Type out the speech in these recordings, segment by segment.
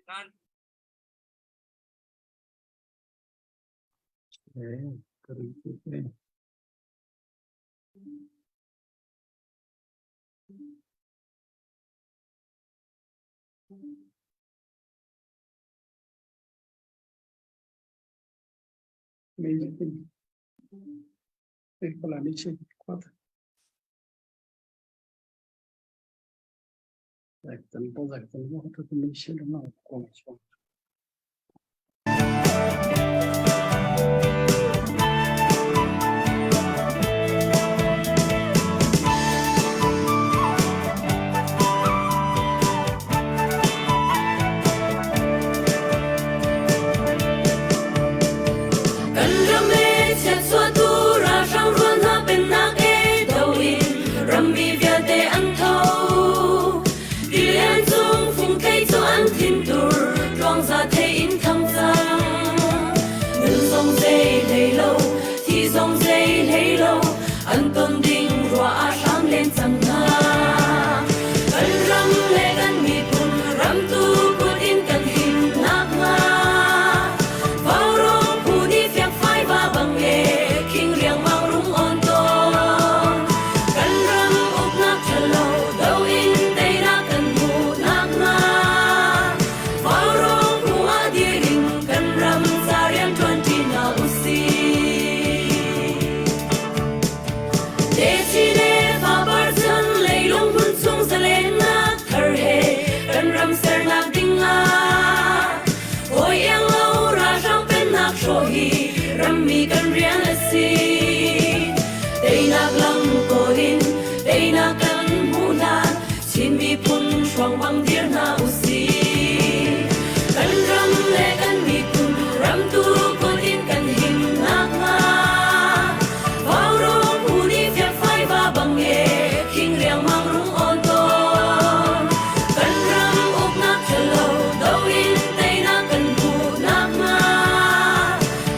Kan ram e chiatchuahtu ralhrang rual hna pennak e do in rammi vialte an tho. Tilian cung fungthei cu an thintur tluangza thei in thang cang. Nun zong zei hlei lo, thi zong zei hlei lo, an ton ding ruah ah hram len cang hna. Kan ram le kan miphun ramtu kut in kan him nakhnga Vaurawng phu nih fiangfai va bang e khing riangmang rung on tawn. Kan ram uknak ṭhalo do in teinak kan hmuh nakhnga Vaurawng phu ah dir in kan ram ca rian ṭuanṭi hna usih. Techi le fapar chan leilung hmun chung zalennak thar he kan ram sernak ding ah hawi iang lo ralhrang pennak hrawh hi rammi kan rian a si. Teinak lam kawl in teinak kan hmuh hlan Chin miphun hruang bang dir hna usih. Kan ram le kan miphun ramtu kut in kan him nakhnga Vaurawng phu nih fiakfai va bang e khing riangmang rung awn tawn. Kan ram uknak ṭhalo do in teinak kan hmuh nakhnga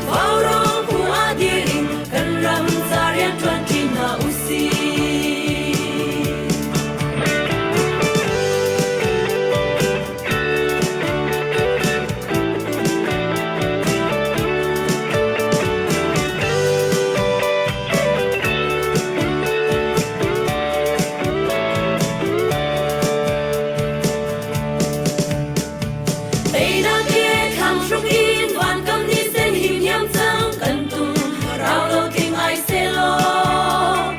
Vaurawng phu ah dir in kan ram ca rian ṭuanṭi hna usih. Teinak he thlang hruk in vankam ni sen him hiam cang kan tum rau lo tling ai selaw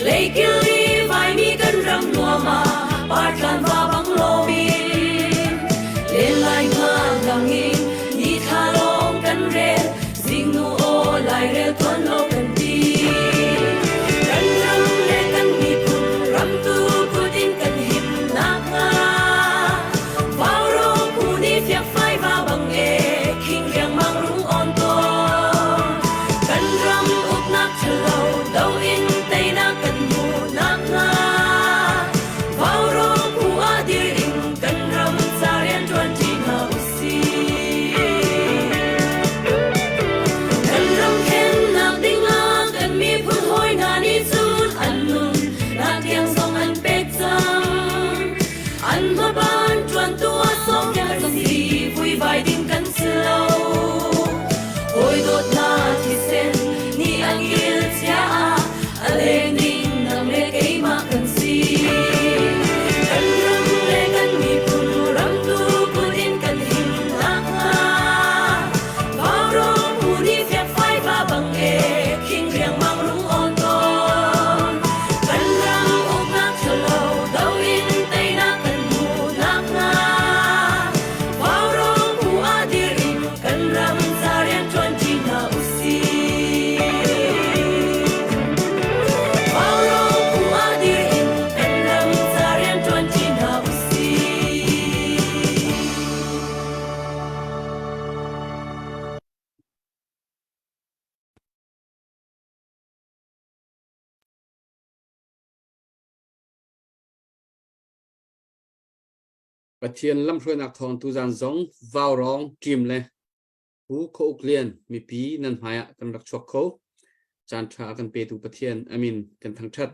Leikil i vaimi kan ram nuam ah partlan va bang lomin len lai nga lang in ni thla lawng kan rel zingnu aw lairel tuan lo kan ti kan ram le kan miphun ramtu kut in kan him nakhnga Vaurawng phu nih fiakfai va bang e khing riangmang rung awn tawn kan ram uknak ṭhalo do in teinak kan hmuh nakhnga Vaurawng phu ah dir in kan ram ca rian ṭuanṭi hna usih. Kan ram khennak dingah kan miphun hawi hna nih cun an nun nak tiang zong an pek cang. An hmaban ṭuantu ah sawmpiak kan si, vuivai ding kan si lo. Hawi dawt hna thisen nih an kil cia ah a leng ding nang le keimah kan si. Kan ram le kan miphun ramtu kut in kan him nakhnga Vaurawng phu nih fiakfai va bang e khing riangmang rung awn tawn. Kan ram uknak ṭhalo do in teinak kan hmuh nakhnga Vaurawng phu ah dir in kan ram ca rian ṭuanṭi hna usih. Vaurawng phu ah dir in kan ram ca rian ṭuanṭi hna usih. Pathian lamhruainak thawng tuzan zong vaurawng ṭim le Pu Khaw Uk Lian mipi nan hmai ah kan rak chuak kho. Caan ṭha a kan petu Pathian amin kan thangṭhat.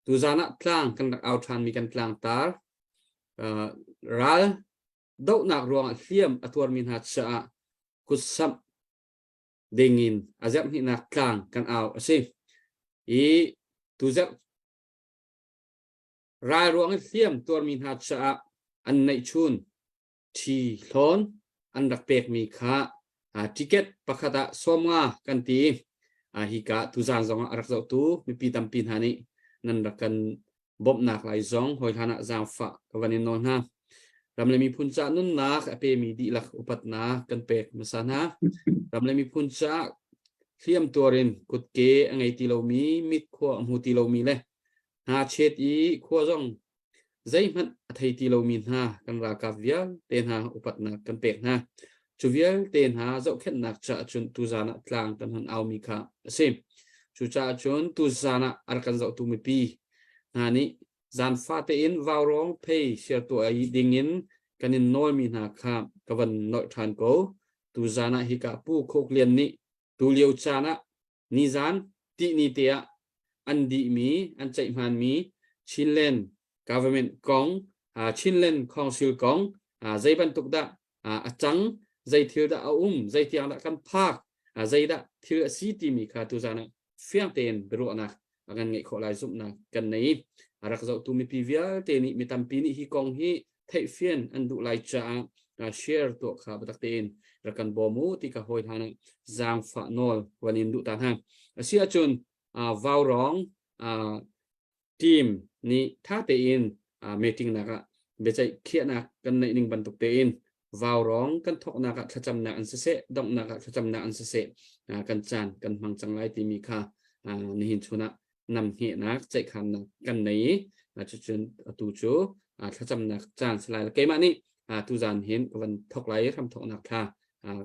Tuzan ah tlang kan rak au ṭhanmi kan tlangtar uh, ral dohnak ruangah hliam a tuarmi hna caah kutsamh dingin a zerhhnihnak tlang kan au a si. I tuzerh ral ruang i hliam tuarmi hna caah an neihchun ṭhi hlawn an rak pekmi kha ticket pakhat ah 50 kan ti. Hika tuzaan zongah a rak zohtu mipi tampi hna nih nan rak kan bawmhnak lai zong hawihlan ah zaangfah ka van in nawl hna. Ram le miphun caah nunnak a pemi dihlak upatnak kan pek hmasa hna. Ram le miphun caah hliam tuar in kutke a ngei ti lomi, mit khua a hmu ti lomi le hnachet i khua zong zeihmanh a thei ti lomi hna kan ralkap vialte hna upatnak kan pek hna. Cu vialte hna zohkhenhnak caah cun tuzaan ah tlang kan hun aumi kha a si. Cucaah cun tuzaan ah a rak kan zohtu mipi hna nih zaanfa tein vaurawng phei siar tuah i dingin kan in nawlmi hna kha ka van nolh ṭhan ko. Tuzaan ah hika Pu Khuk Lian nih tulio caan ah nizan tihni te ah an dihmi an ceihhmanmi Chinland government kong Chinland Council kong zei bantuk dah a cang zei thil dah a um zei tiang dah kan phak zei dah thil a si timi kha tuzan ah fiang tein biaruahnak a kan ngeih khawh lai zumhnak kan nei a rak zohtu mipi vialte nih mi tampi nih hi kong hi theihfian an duh lai caah share tuah kha biatak tein rak kan bawm u ti ka hawi hlan ah zaangfah nawl van in duh ta hna. Asi ahcun vaurawng team nih tha tein meeting nak ah biaceih khiahnak kan neih ning bantuk tein vaurawng kan thawknak ah thlacamnak an siseh donghnak ah thlacamnak an siseh kan caan kan hmang cang lai timi kha nihin chun ah namhnehnak ceihkhannak kan nei i cucun atu cu thlacamnak caan si lai keimah nih tuzan hin ka van thok lai i hramthoknak thla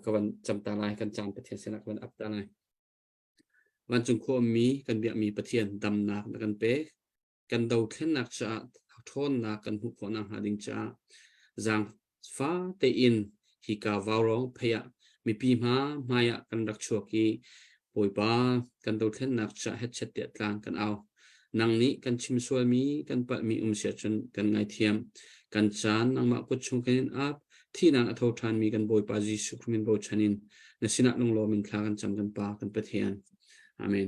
ka van cam ta lai kan caan Pathian sinah ka van ap ta lai vancung khua ummi kan biakmi Pathian damnak na kan pek kan dothlennak caah ṭhawnnak kan hmuh khawh nakhnga ding caah zaangfa tein hika vaurawng phei ah mipi hma hmai ah kan rak chuak i Bawipa kan dothlennak caah hetchet tiah tlang kan au. Nang nih kan chim sualmi kan palhmi um si ahcun kan ngaithiam. Kan caan nangmah kut chung kan in ap thihnak a tho ṭhanmi kan Bawipa Jesuh Khrih min bochan in na sinah lunglawm in thla kan cam kan Pa kan Pathian. Amen.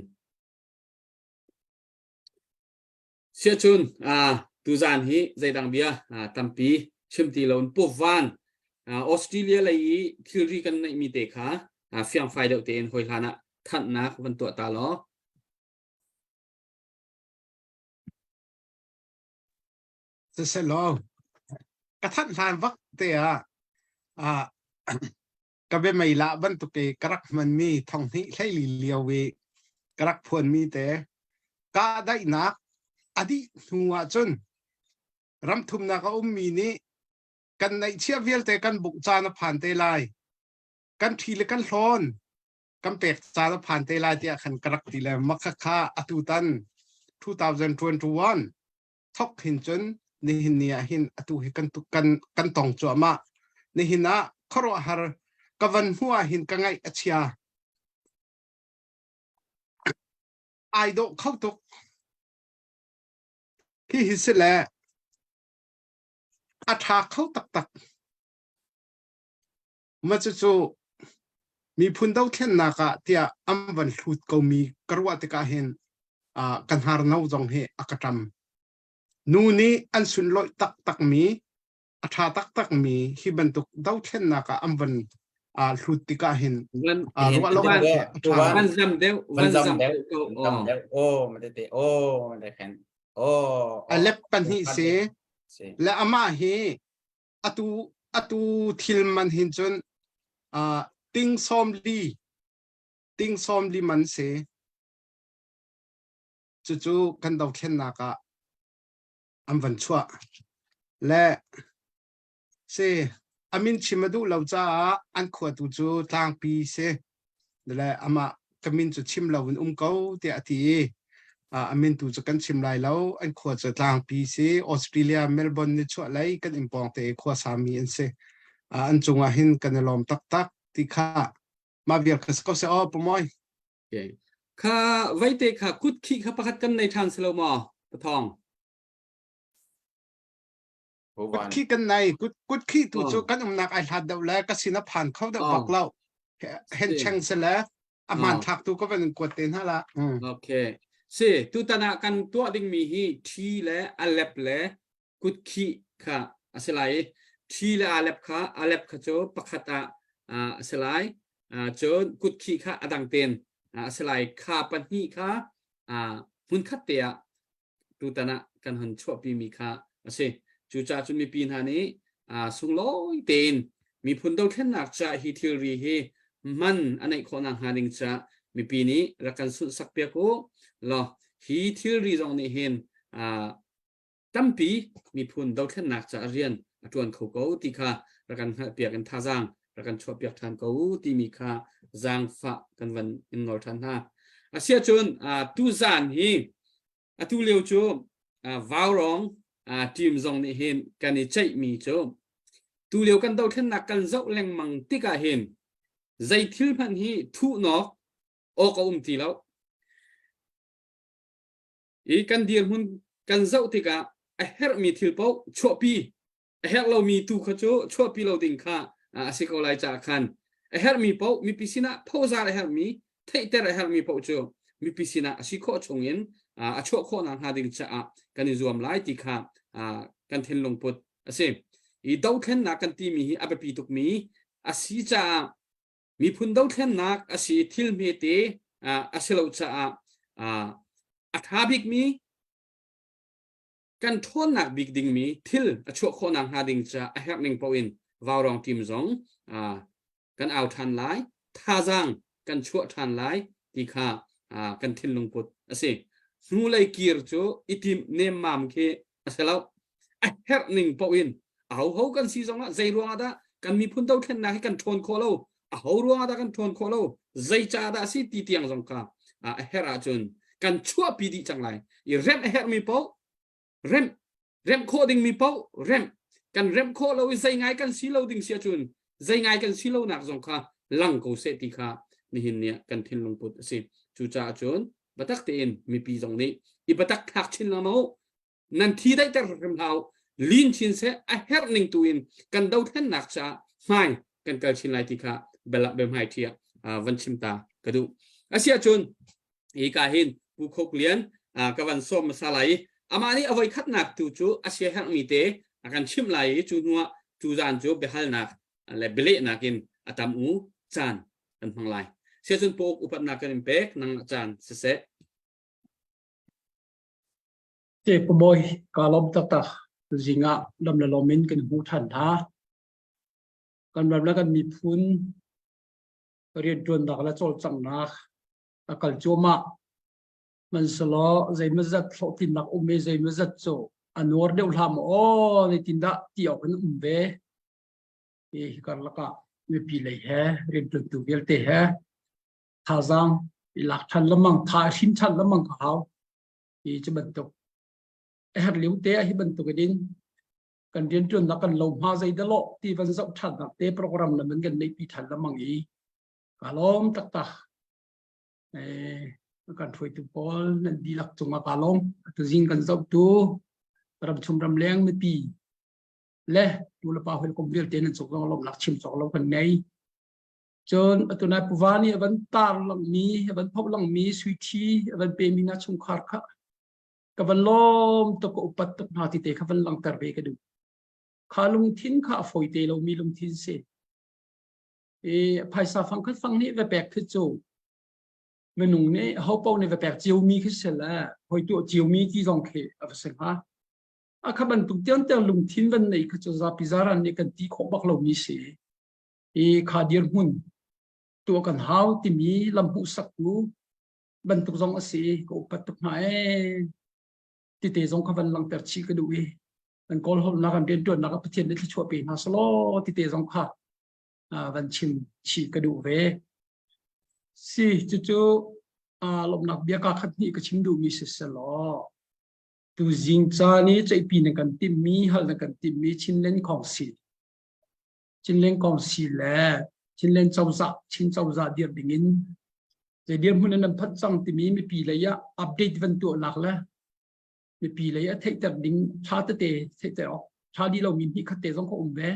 Siahcun tuzaan hi zeidang bia tampi chim ti loin Puvan Australia lei i thilri kan neihmi te kha fiangfai deuh tein hawi hlan ah thanhnak van tuah ta law. Siselaw ka thanh hlan vak te ah ka biamei lah bantuk i ka rak hmanmi thonghnih hleili lio i ka rak phuanmi te kahdaihnak a dih hnu ahcun ramthumnak a ummi nih kan neihchiah vialte kan bungh caan a phan te lai kan ṭhi le kan hlawn kan pek caan a phan te lai tiah khan ka rak ti le makhakha atutan 2021 thok hin cun nihin ni ah hin atu hi kan kan kan tong cuahmah nihin ah khuaruahhar ka van hmuh ah hin ka ngaih a chia ai dawh kho tuk hi hi si le a ṭha kho taktak ma cucu miphun dothlennak ah tiah an van hlut komi ka ruah tikah hin kan har no zong hi a ka ṭam. Nu nih an sunlawih taktakmi, a ṭha taktakmi hi bantuk dothlennak ah an van hlut tikah hin ruah lo awk a ṭha. Van zam deuh, van zam deuh. Oh, ma te oh, ma te khen. Oh. A lep pahnih si. Le amah hi atu atu thil man hin cun ting 40 ting 40 man si. Cucu kan dothlennak ah an van chuah. Le si amin chim a duh lo caah an khua tu cu tlangpi si. Le amah ka min cu chim lo in um ko tiah a ti i a min tu cu kan chim lai lo. An khua cu tlangpi si. Australia Melbourne ni chuah lei kan inn pawng te khua sami an si. An cungah hin kan i lawm taktak ti kha mah vial kha si ko seh aw pamoy. Okay. Kha veite kha kut khi kha pakhat kan nei ṭhan si lo maw? Pathawng. Kut khi kan nei kut kut khi tu cu kan umnak ai hlat deuh le ka sin a phan kho deuh bak lo. Hen cheng se le a hmanthlak tu ka van in kuat te hna la. Okay. Si tutan ah kan tuah dingmi hi thi le alep le kut khih kha a si lai i thi le alep kha alep kha cu pakhat ah a si lai. Cun kut khih kha a dang ten a si lai. Kha pahnih kha hmunkhat te ah tutan ah kan hun chuahpimi kha a si. Cucaah cun mipi hna nih sunglawi tein miphun dothlennak ca hi thilri hi man a neih khawhnak hnga ding ca mipi nih rak kan sunhsak piak u law hi thilri zong nih hin tampi miphun dothlennak ca rian a ṭuan kho ko ti kha rak kan hngalhpiak in thazaang rak kan chuahpiak ṭhan ko timi kha zaangfah kan van in nawl ṭhan hna. Asiahcun tuzaan hi atu lio cu Vaurawng team zong nih hin kan i ceihmi cu tu lio kan dothlennak kan zoh lengmang tikah hin zei thil hmanh hi thuhnawk awk a um ti lo. I kan dirhmun kan zoh tikah a herhmi thil paoh chuahpi a herh lomi tu kha cu chuahpi lo ding kha a si ko lai caah khan a herhmi paoh mipi sinah phozar a herhmi theihter a herhmi paoh cu mipi sinah a si khawh chungin a chuah khawh nakhnga ding caah kan i zuam lai ti kha kan thinlung put a si. I dothlennak kan timi hi a biapi tukmi a si caah miphun dothlennak a si thil hmete a si lo caah a ṭha bikmi kan ṭhawnnak bik dingmi thil a chuah khawhnak hnga ding ca a herh ning paoh in Vaurawng team zong kan au ṭhan lai, thazaang kan chuah ṭhan lai ti kha kan thinlung put a si. Hnulei kir cu i tim nemmam khi a si lo. A herh ning paoh in ahoho kan si zongah zei ruangah dah kan miphun dothlennak hi kan ṭhawn khawh lo, aho ruangah dah kan ṭhawn khawh lo, zei ca dah a si ti tiang zong kha a herh ahcun kan chuahpi dih cang lai. I remh a herhmi paoh remh, remh khawh dingmi paoh remh, kan remh khawh lo i zei ngai kan si lo ding si ahcun zei ngai kan si lonak zong kha lang ko seh ti kha nihin ni ah kan thinlung put a si. Cucaah cun biatak tein mipi zong nih i biatak thlak chin lengmang u. Nan thi daihter hrim hlah u. Lin chin seh a herh ning tu in kan dothlennak caah hmai kan kal chin lai ti kha bel hmai thi ah van chim ta ka duh. Asiahcun hi ka hin Pu Khok Lian ka van sawm hmasa lai i amah nih a voi khatnak tu cu a sia herhmi te a kan chimh lai i cu hnuah cu zan cu biahalnak le bialehnak in a tam u caan kan hmang lai. Siacun Pu upatnak kan in pek nang caan siseh. Te Pabawi ka lawm taktak zingah lam le lawm in kan hmuh than hna. Kan ram le kan miphun rianṭuannak le cawlcanghnak a kal cuahmah. Hmanhsehlaw zeimawzat hlawhtlinnak um i zeimawzat cu a nuar deuh hlah maw aw zeitindah ti awk in um ve. Hi hi karlak ah mipi lei he rianṭuantu vialte he thazaang i lak ṭhan lengmang, tha i hrin ṭhan lengmang ka hau. Hi cu bantuk a herh lio te ah hi bantuk in kan rianṭuannak kan lo hma zei dah lawh ti van zoh ṭhannak te program le man kan neihpi ṭhan lengmang i ka lawm taktak. Eh, kan hruaitu pawl nan dihlak cungah ka lawm. Tuzing kan zohtu ramchung ramleng mipi le nu le pa hawikom vialte nan cung zong lawmnak chim cawk lo kan ngei. Cun atu nai puva nih a van tar langmi, a van phoh langmi sui thi a van pemi na chungkhar kha ka van lawm tuk ka upat tuk hna ti te kha van langhter ve ka duh. Kha lungthin kha a fawi te lomi lungthin si. I phaisa fangkhat fang nih va pek khi cu minung nih ho paoh nih va pek ciomi khi si le hoi tuah ciomi ti zong khi a va si hnga. A kha bantuk tiangtiang lungthin van neih kha cu zapi zaran nih kan ti khawh bak lomi si. I kha dirhmun tuah kan hau timi lam hmuhsaktu bantuk zong a si ka upat tuk hna ee tite zong kha van langhter chih ka duh i kan kawl holhnak kan rianṭuannak ah Pathian nih thluachuah pe hna selaw tite zong kha van chim chih ka duh ve. Si cucu lawmhnak bia ka khat hnih ka chim duhmi si selaw tu zing caan i ceihpi na kan timhmi hal na kan timhmi Chinland Council Chinland Council le Chinland cozah Chin cozah dirh dingin zei dirhmun in nan phanh cang timi mipi lei ah update van tuahnak le mipi lei a theihter ding ṭha tete theihter awk. Ṭha dih lomi hnih khat te zong ka um ve.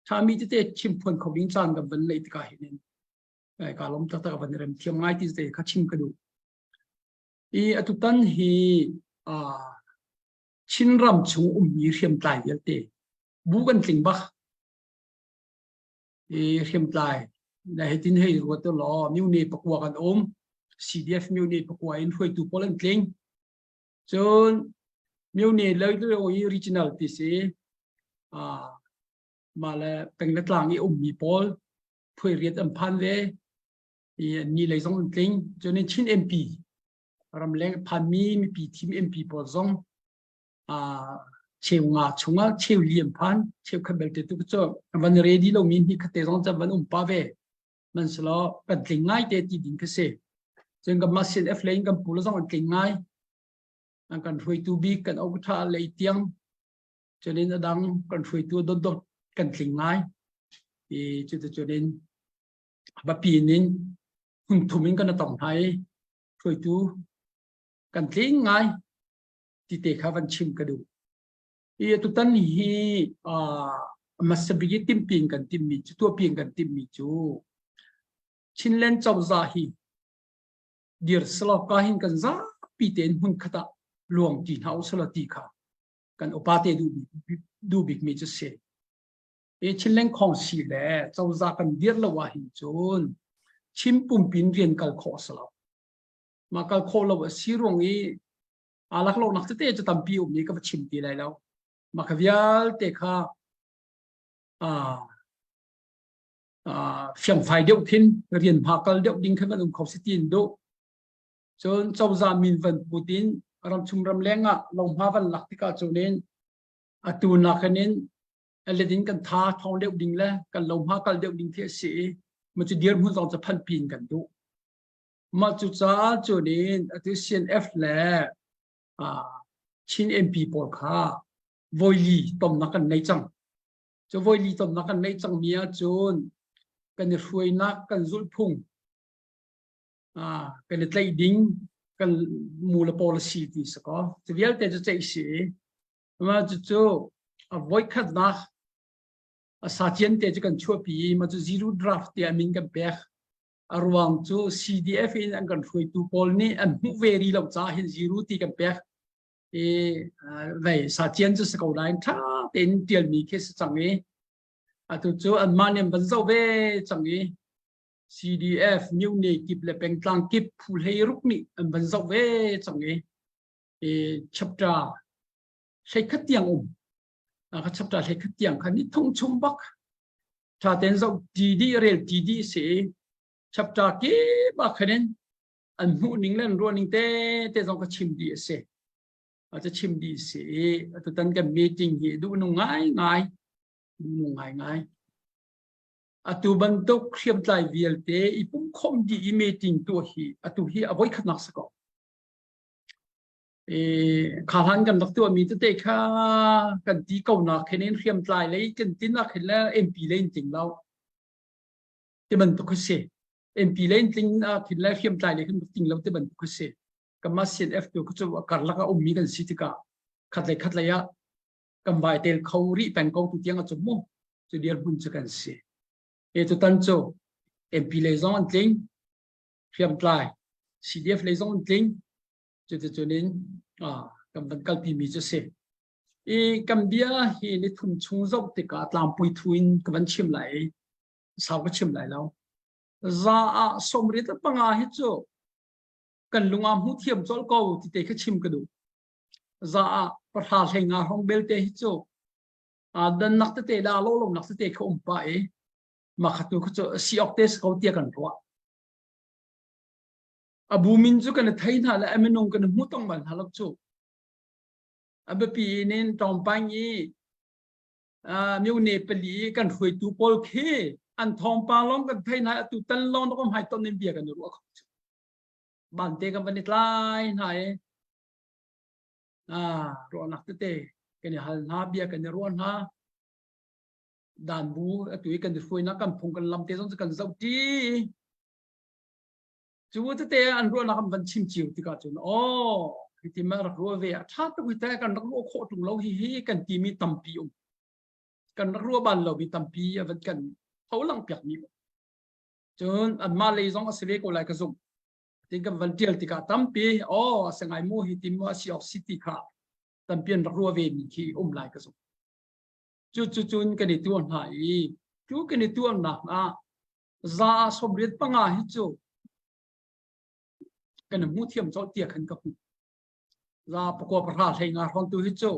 Ṭhami tete chim phuan kho ding caan kan van neih tikah hin ka lawm taktak van rem thiam ngai ti te kha chim ka duh. I atutan hi Chinram chung ummi hriamtlai vialte bu kan tling bak. I hriamtlai na hitin hei ruat law myone pakua kan um. CDF myone pakua in hruaitu pawl an tling. Cun myone lei i regional ti si mah le peng le tlang i ummi pawl phui riat an phan ve i ni lei zong an tling. Cun in Chin MP ramleng phanmi mipi thim MP pawl zong cheu nga chungah cheu li an phan cheu khat belte tu cu van ready lomi hni khatte zong cu van um pa ve man selaw kan tling ngai te ti ding khi si cun kan mah CNF lei in kan pu le zong an tling ngai an kan hruaitu bik kan okutha lei tiang cunin a dang kan hruaitu dotdot kan tling ngai i cuticun biapi in hun thum in kan tong hna i hruaitu kan tling ngai ti te kha van chim ka duh. I tutan hi hmasa bik i timpi in kan timmi cu tuahpi in kan timmi cu Chinland cozah hi dir selaw ka hin kan zapi tein hmun khat ah luang ti hna usalaw ti kha kan upa te duh bikmi cu si. I Chinland Khawngsi le cozah kan dir lo ah hin cun Chin pumpi in rian kal khawh a si lo. Mah kal khawh lo a si ruang i aa laklawhnak tete cu tampi um i ka va chim ti lai lo. Mah kha vialte kha fiangfai deuh khin rian hma kal deuh ding khan kan um kho si ti in duh. Cun cozah min van put in ramchung ramleng ah lohma van lak tikah cunin atu nakin in let in kan tha thawng deuh ding le kan lohma kal deuh ding khi a si i ma cu dirhmun zong cu phan pin kan duh. Mah cu caah cunin atu CNF le Chin MP pawl kha voili tomnak kan nei cang. Cu voili tomnak kan neih cangmi ahcun kan i hruainak kan zulhphung kan i tlaih ding kan mu le policy ti si kaw cu vialte cu ceih si i mah cucu a voikhatnak a sacian te cu kan chuahpi i mah cu zero draft tiah min kan pek. A ruang cu CDF in an kan hruaitu pawl nih an hmuh ve rih lo caah hin zero ti kan pek. I vei sacian cu si ko nain ṭha tein ṭialmi khi si cang i atu cu anmah nih an van zoh ve cang i CDF myone kip le pengtlang kip phu hlei ruk nih an van zoh ve cang i i chapter 11 tiang um ka chapter 11 tiang kha ni thong chung bak ṭha tein zoh ti dih rel ti dih si i chapter kip ah khan in an hmuh ning le an ruah ning te te zong ka chim dih a si. A ca chim dih si i atutan kan meeting hi duh nung ngai ngai duh nung ngai ngai. Atu bantuk hriamtlai vialte i pumkhawm dih i meeting tuah hi atu hi a voikhatnak si ko. E, kha hlan kan rak tuahmi tete kha kan ti ko nak hin in hriamtlai lei kan tin nak hin le MP lei in tling lo. Ti bantuk khi si. MP lei in tling khin le hriamtlai lei khin ting lo ti bantuk khi si. Kanmah CNF tu cu karlak ah ummi kan si tikah khat lei khat lei ah kan vai tel kho rih peng ko tu tiang a cu mu cu dirhmun cu kan si. E tu tan cu MP lei zong an tling hriamtlai CDF lei zong an tling cuticun in kan van kalpi mi cu si. I kan bia hi ni thum chung zoh tikah tlangpui thu in ka van chim lai i sau ka chim lai lo. Za ah 85 hi cu kan lung ah hmu thiam colh ko ti te kha chim ka duh. Za ah pahra hlei nga hrawng belte hi cu dannak tete la lo lo nak tete kha um pa i mah kha tu kha cu si awk te si ko tiah kan ruah. A bu min cu kan i thei hna le a minung kan i hmu tong bal hna lo cu. A biapi in tawngpang i myone pali i kan hruaitu pawl khi an thawngpang lawng kan thei hna atu tan lawng na hmai ton in bia kan i ruah kho cu. Bante kan van i tlai hna i ruahnak tete kan i hal hna bia kan i ruah hna dan bu atu i kan i hruainak kan phung kan lam te zong cu kan zoh ṭi Cu tete an ruahnak an van chim cio tikah cun aw hiti ma rak ruah ve a ṭha tuk hi teh kan rak ruah khawh ṭung lo hi hi kan timi tampi um. Kan rak ruah bal lomi tampi a van kan pholang piak mi. Cun anmah lei zong a si ve ko lai ka zumh. Tin kan van tial tikah tampi oh a si ngai mu hi ti mu a si awk si ti kha tampi an rak ruah ve mi khi um lai ka zumh. Cu cu cun kan i tuah hna i cu kan i tuahnak ah za 85 hi cu kan hmu thiam colh tiah khan ka hmuh. Za pakua pahra hlei nga hrawng tu hi cu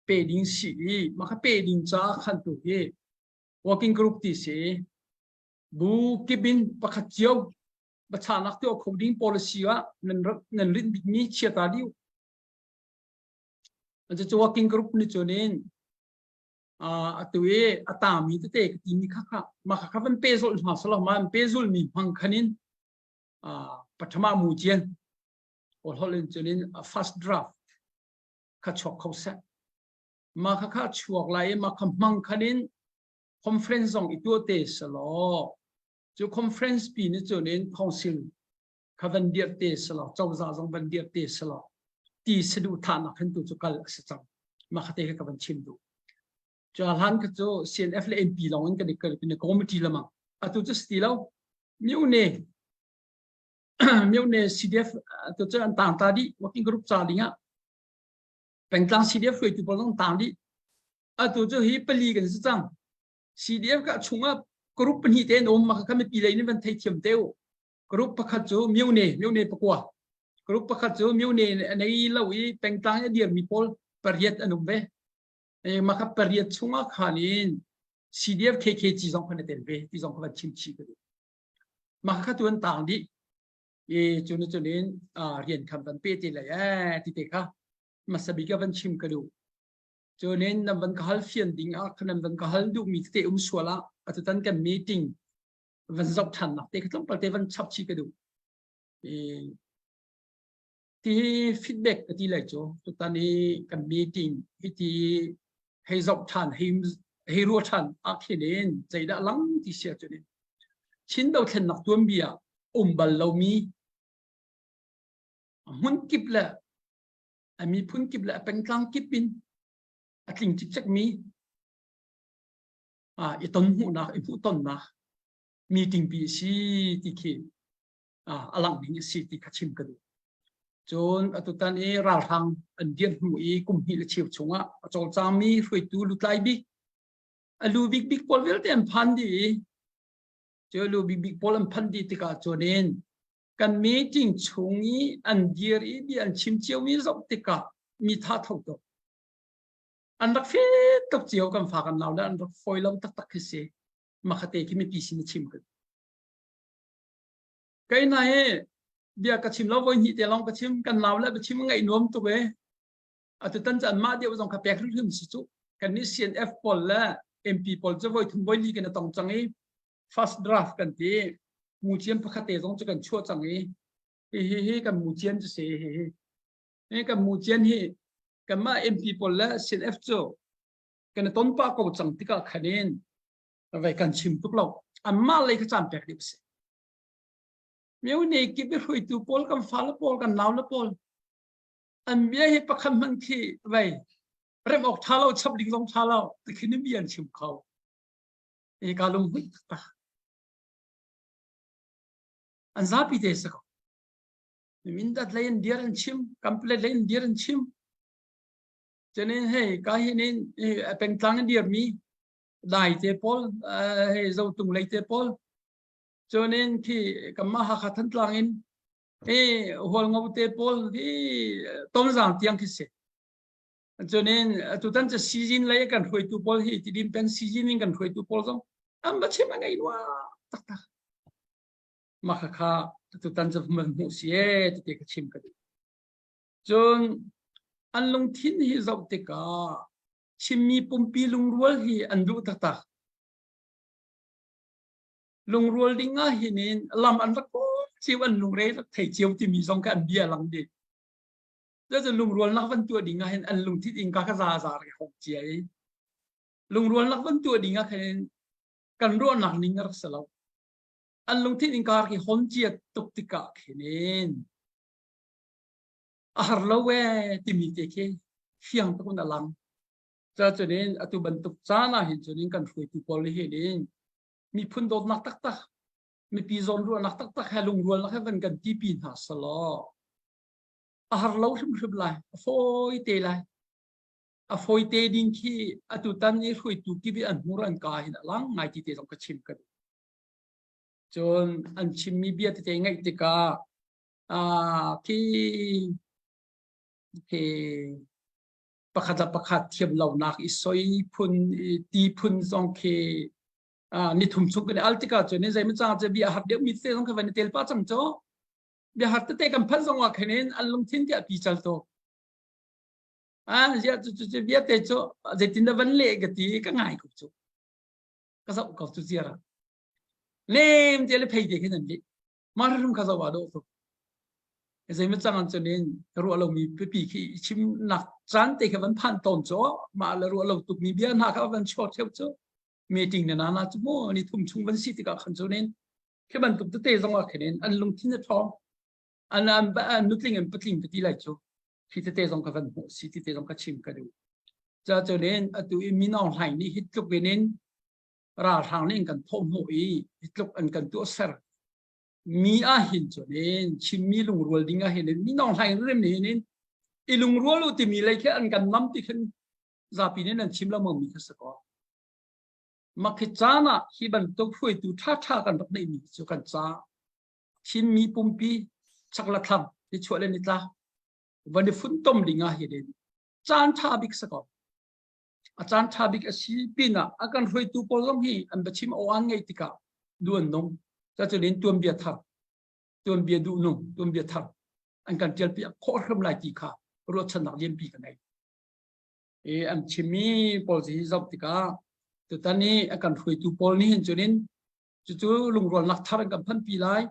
pe ding si i mah kha pe ding caah khan tu hi working group ti si bu kip in pakhat cio biachahnak tuah kho ding policy ah nan nan rinh bikmi chiata diu. Cucu working group nih cun in atu i a tami tete ka timi kha kha mah kha kha van pehzulh hna selaw mah an pehzulhmi hmang khan in pathama mu cian holh in cun in first draft kha chuak kho seh. Mah kha kha chuak lai i mah kha hmang khan in conference zong i tuah te selaw cu conference pi nih cun in council kha van dirh te selaw cozah zong van dirh te selaw ti saduhthahnak hin tu cu kal a si cang. Mah kha te kha ka van chim duh. Cu hlan kha cu CNF le MP lawng in kan i kal kan i committee lamang. Atu cu si ti lo. Myone myone CDF tu cu an tang ta dih working group ca ding ah pengtlang CDF hruaitu pawl zong tang dih. Atu cu hi pali kan si cang. CDF ka chungah group pahnih te an um mah kha mipi lei nih van thei thiam te u. Group pakhat cu myone myone pakua. Group pakhat cu myone a nei lo i pengtlang a dirmi pawl pariat an um ve. E mah kha pariat chungah khan in CDF KKG zong khan a tel ve ti zong kha van chim chih ka duh. Mah kha tu an tang dih. E cu na cun in rian khan van pe te lai eh ti te kha hmasa bik ah van chim ka duh. Cunin nan van ka hal fian ding ah nan van ka hal duhmi tete um sual ah atutan kan meeting van zoh ṭhan nak te kha tlawmpal te van chap chih ka duh. E, ti feedback ka ti lai cu tutan i kan meeting hi ti hei zoh ṭhan hei hei ruah ṭhan ah khin in zeidah lang ti sia cu ni Chin dothlennak tuanbia um bal lomi hmun kip le a miphun kip le a pengtlang kip in a tling cikcek mi i ton hmuhnak i hmuhtonnak meeting pi si ti khi a langh ding a si ti kha chim ka duh. Cun atutan i ralhrang an dir hnu i kum hnih le cheu chungah a cawlcangmi hruaitu lutlai bik a lu bikbik pawl vialte an phan dih i cu a lu bikbik pawl an phan dih tikah cun in kan meeting chung i an dir i bia an chim ciomi zoh tikah mi tha tho tuk an rak fit tuk cio kan fa kan nau le an rak fawi lo taktak khi si makhate khi mipi sin a chim ka kai na he bia ka chim lo voi hnih te long ka chim kan nau le ka chim ngaih nuam tuk e atu tan chan mah deuh zong kha pek hrim si cu kan nih CNF pawl le MP pawl cu voi thum voi li kan tong cang i first draft kan ti mucian pakhat te zong cu kan chuah cang i hi hi hi kan mucian cu si hi hi hi kan mucian hi kanmah MP pawl le CNF cu kan ton pah ko cang tikah khanin vai kan chim tuk lo anmah lei kha caan pek dih si miu ne kip i hruaitu pawl kan fale pawl kan nau le pawl an bia hi pakhat hmanh khi vai rem awk tha lo chap ding zong tha lo tikhin in bia an chim kho e ka lung hmuih taktak an zapi te sa ko mindat lei in dir an chim kample lei in dir an chim Cunin hei ka hin in pengtlang in dirmi dai te pawl hei zotung lei te pawl cunin khi kanmah Hakha Thantlang in hi Hualngo te pawl hi Tonzang tiang khi si. Cunin tutan cu season lei kan hruaitu pawl hi Tidim peng season in kan hruaitu pawl zong an va chim a ngei rua taktak. Mah khakha tutan cu man hmuh si e ti te ka chim ka duh. Cun an lungthin hi zoh tikah Chinmi pumpi lungrual hi an duh taktak. Lungrual ding ah hin in lam an rak kawl cio an lungre rak thei cio timi zong kha an bia lang dih. Cucu lungrualnak van tuah ding ah hin an lungthin innka kha za za rak hong cia i lungrualnak van tuah ding ah khin kan ruahnak ning a rak si lo. An lungthin innka rak i hon cia tuk tikah khin in a har lo ee timi te khi fiang tuk in a lang. Ca cunin atu bantuk caan ah hin cunin kan hruaitu pawl nih hin miphun dawtnak taktak mipi zawnruahnak taktak he lungrualnak he van kan tipi hna selaw a har lo hrimhrim lai, a fawi te lai. A fawi te ding khi atu tan i hruaitu kip i an hmur an ka hin a lang ngai ti te zong ka chim ka duh. Cun an chimmi bia tete ngaih tikah khi khi pakhat le pakhat thiam lonak i soi phun ti phun zong khi nithum chung kan al tikah cun zei cang che bia har deuh mi te zong kha van i tel pa cang cho bia har tete kan phan zong ah khin an lungthin ti a pi chal to a zia chu chu bia te chu zeitin da van le ka ti ka ngai ko chu ka zau ko chu ziara lem te le phei te khin an li ma rum kha zawa do tuk zei ma chang an chunin ka ruah lo mi pipi khi chim nak chan te kha van phan ton cho ma la ruah lo tuk mi bia na kha van chuak theu chu meeting na na chu mo ni thum chung van si tikah khan chunin khi bantuk tete zong ah khin an lungthin a ṭhawng an an nutling an patling ka ti lai cu khi tete zong ka van hmuh si ti te zong ka chim ka duh ca cunin atu i Min Aung Hlaing nih hi tluk in in ralhrang nih an kan thawh hnawh i hi tluk an kan tuah ser mi ah hin cunin Chinmi lungrual ding ah hin Min Aung Hlaing rim nih hin i lungrual u timi lei khi an kan nam ti khin zapi nih nan chim lengmang mi kha si ko Mah khi caan ah hi bantuk hruaitu ṭhaṭha kan rak neihmi cu kan ca Chinmi pumpi chak le thlang nichuah le nitlak van i funtom ding ah hin caan ṭha bik si ko. A caan ṭha bik a si pinah a kan hruaitu pawl zong hi an biachim aw-an ngeih tikah duh an nung. Cucaah tuanbia thar, tuanbia duhnung, tuanbia thar an kan ṭialpiak khawh hrim lai ti kha ruahchannak lianpi ka ngei. I an chimmi pawl hi zoh tikah tutan i a kan hruaitu pawl nih hin cunin cucu lungrualnak thar an kan phanpi lai.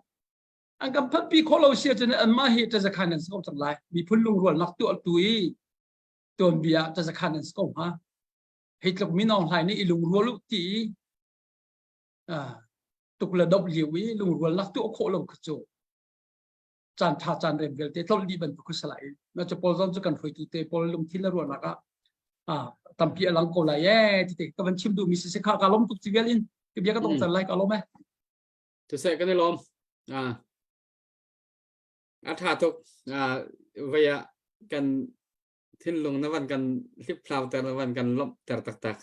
An kan phanpi khawh lo si ahcun anmah hi ṭazakhan an si ko cang lai. Miphun lungrualnak tuah tu i tuanbia ah ṭazakhan an si ko hnga. Hi tluk Min Aung Hlaing nih i lungrual u ti i tuk le dop lio i lungrualnak tuah khawh lo kha cu caan tha caan rem vialte tlolh dih bantuk kha si lai. Na cu pawl zong cu kan hruaitu te pawl lungthin le ruahnak ah tampi a lang ko lai ee ti te ka van chim duhmi si si kha ka lawm tuk ci vial in ka bia ka dong cer lai ka lawm eh. Siseh kan i lawm. A tha tuk. Vei ah kan thinlung na van kan hliphlau ter na van kan lawmh ter taktak.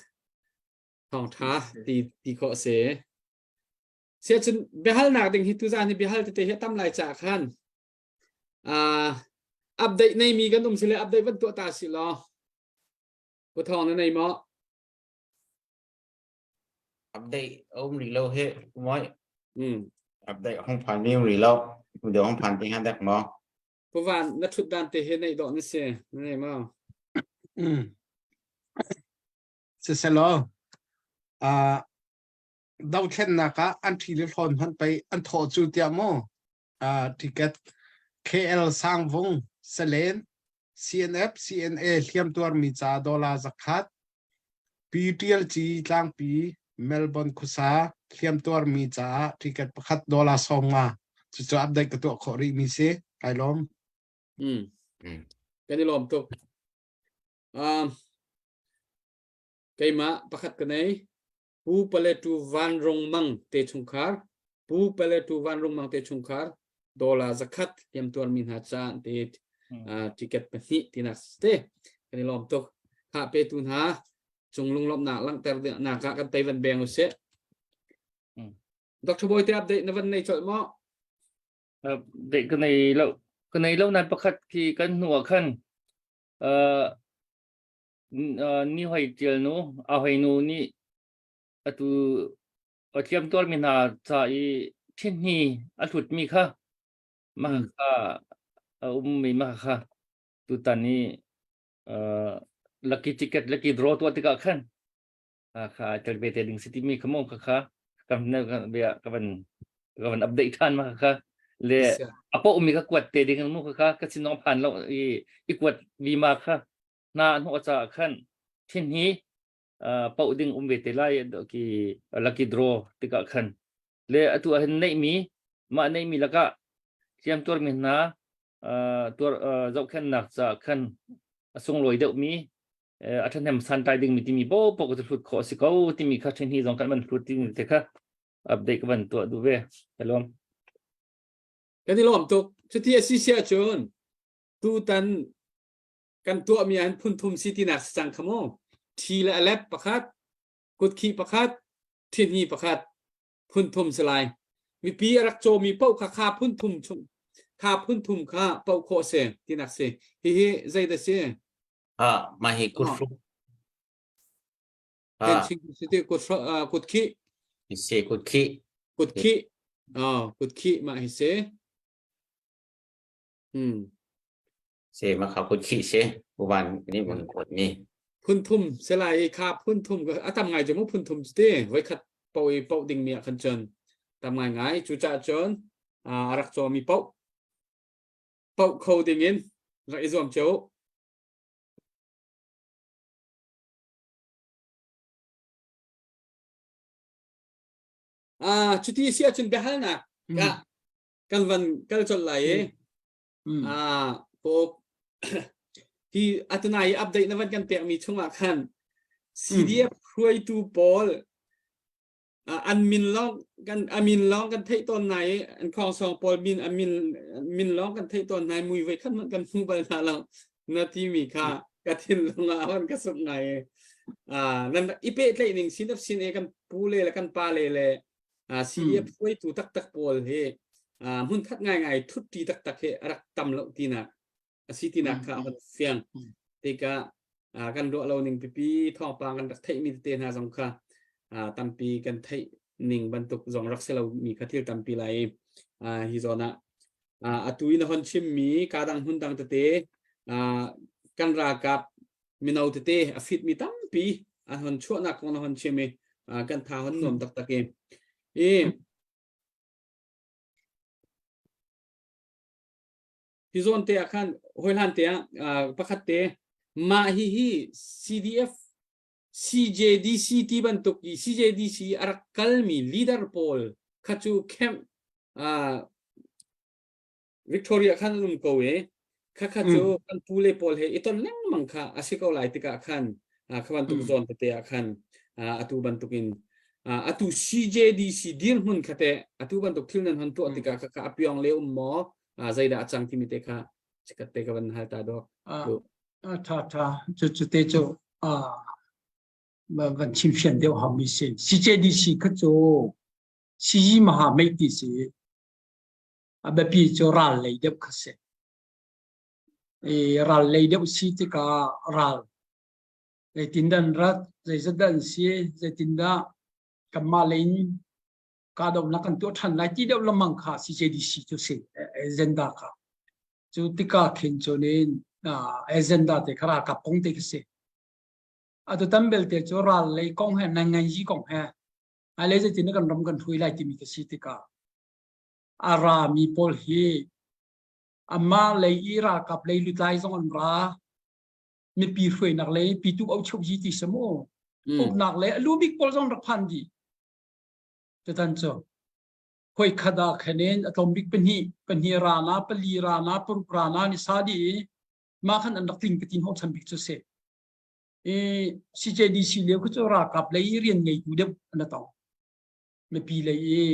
Thawng tha ti ti khawh si. Sia cun biahalnak ding hi tuzan hi biahal tete hi a tam lai caah khan update nei mi kan um si le update van tuah ta si law Pu Thawng na nei maw? Update a um rih lo hi moi. Update hong phan mi um rih lo. Deu hong phan te han dek maw? Pu Van na thut dan te hi nei dawh na si. Na nei maw? Siselaw dothlennak ah an ṭhi le hlawn hmanh pei an thawh cu tiah maw ticket KL Sangvung Salen CNF CNA hliamtuarmi ca dollar zakhat PTLG tlangpi Melbourne khuasa hliamtuarmi caah ticket pakhat dollar 50 cucu update ka tuah khawh rih mi si kai lawm. Kan i lawm tuk. Keimah pakhat ka nei. Pu Paletu Vanrung Mang te chungkhar Pu Paletu Vanrung Mang te chungkhar dollar zakhat hliamtuar mi hna ca te ticket pahnih tinak te kan i lawm tuk ha pe tu hna cung lunglawmhnak langhter nak ah kan tei van beng usih Dr. Boy te update na van nei colh maw Update ka nei lo ka nei lo nan pakhat khi kan hnu ah khan Ni hoi ṭial nu, a hoi nu nih atu a hliamtuarmi hna ca i ṭhihni a hlutmi kha mah kha a ummi mah kha tutan i lucky ticket lucky draw tuah tikah khan kha tel ve te ding si timi kha mo kha kha kan bia ka van ka van update than ma kha le a po mi ka kuat te ding mu kha kha ka sin phan lo i i kuat vi ma kha na hnu cha khan thin hi pau ding um ve te lai ki lucky draw tikah khan le atu ah hin nei mi ma nei mi laka hliam tuar mi hna tuar zohkhennak cha khan a sunglawi deuh mi. A ṭhahnem santlai dingmi timi popo ka hlut khawh a si ko timi kha ṭhen hi zong kan van hlut timi te kha update ka van tuah duh ve. Ka lawm. Kan i lawm tuk. Cuti a si sia cun tutan kan tuahmi an phun thum si tinak si cang kha mu. Thi le alep pakhat, kutkhih pakhat, thinhi pakhat phun thum si lai. Mipi a rak cawmi paoh kha kha phun thum chung kha phun thum kha paoh khawh si tinak si. Hihi zeidah si? Ah, mah hi kut hruk. Ah. Kut kut khih. Si kut khih. Kut khih. Oh, kut khih mah hi si. Hmm. Si ma kha kut khih si. Uban ni mun kut mi. Phun thum se lai kha phun thum a tam ngai mu phun thum te voi khat po i po ding mi ah khan cun tam ngai ngai cu cha cun a rak chaw mi po po kho ding in rak i zuam cheu Ah, cuti si ahcun biahalnak ka kan van kal colh lai i ah ko hi atunai update na van kan pekmi chungah khan CDF hruaitu pawl an min lawng kan a min lawng kan theih tawn nai i an khongsong pawl min a min min lawng kan theih tawn nai mui voi khat hmanh kan hmu bal hna lo na ti mi kha ka thinlung ah hon ka suk ngai i nan i pehtlaih ning sin of sin e kan pu le le kan pa le le CDF hruaitu taktak pawl hi hmun khat ngai ngai thut ti taktak hi a rak tam lo tinak a si tinak kha a hon fiang tikah kan ruah lo ning pipi thawngpang kan rak theih mi tete hna zong kha tampi kan theih ning bantuk zong rak si lo mi kha thil tampi lai hi zawn ah atu in a hon chim mi ka dang hmun dang tete kan ralkap mino tete a fit mi tampi an hon chuahnak kong na hon chim i kan tha hon nuam taktak i i Hi zawn te ah khan hawihlan te ah pakhat te mah hi hi CDF CJDC ti bantuk i CJDC a rak kalmi leader pawl kha cu camp Victoria khan an um ko i khakha cu kan pu le pawl he i ton lengmang kha a si ko lai tikah khan kha bantuk zawn tete ah khan atu bantuk in atu CJDC dirhmun kha teh atu bantuk thil nan hon tuah tikah khakha a piong le um maw zeidah a cang timi te kha chikat te ka van hal ta dawk tha tha cu cu te cu van chim fian deuh hau mi si CJDC kha cu CG maha mei ti si a biapi cu ral lei deuh kha si i ral lei deuh si tikah ral zeitindah an rat zeizat dah an si zeitindah kanmah lei in kahdohnak kan tuah ṭhan lai ti deuh lengmang kha CJDC cu si agenda kha cu tikah khin cun in agenda te kha ralkap kong te khi si atu tam belte cu ral lei kong he nanganyi kong he hmailei zeitin kan ram kan hrui lai timi ka si tikah a rami pawl hi amah lei i ralkap lei lutlai zong an ra mipi hruainak lei pitu au chuk ji ti samu uknak lei a lu bik pawl zong rak phan dih tutan cu hoi khat ah khanin a tlawm bik pahnih pahnih rana pali rana paruk rana ni sa di i mah khan an rak tling ka tin ho chan bik cu si i CJDC lio khu cu ralkap lei i rian ngeitu deuh an tong mipi lei i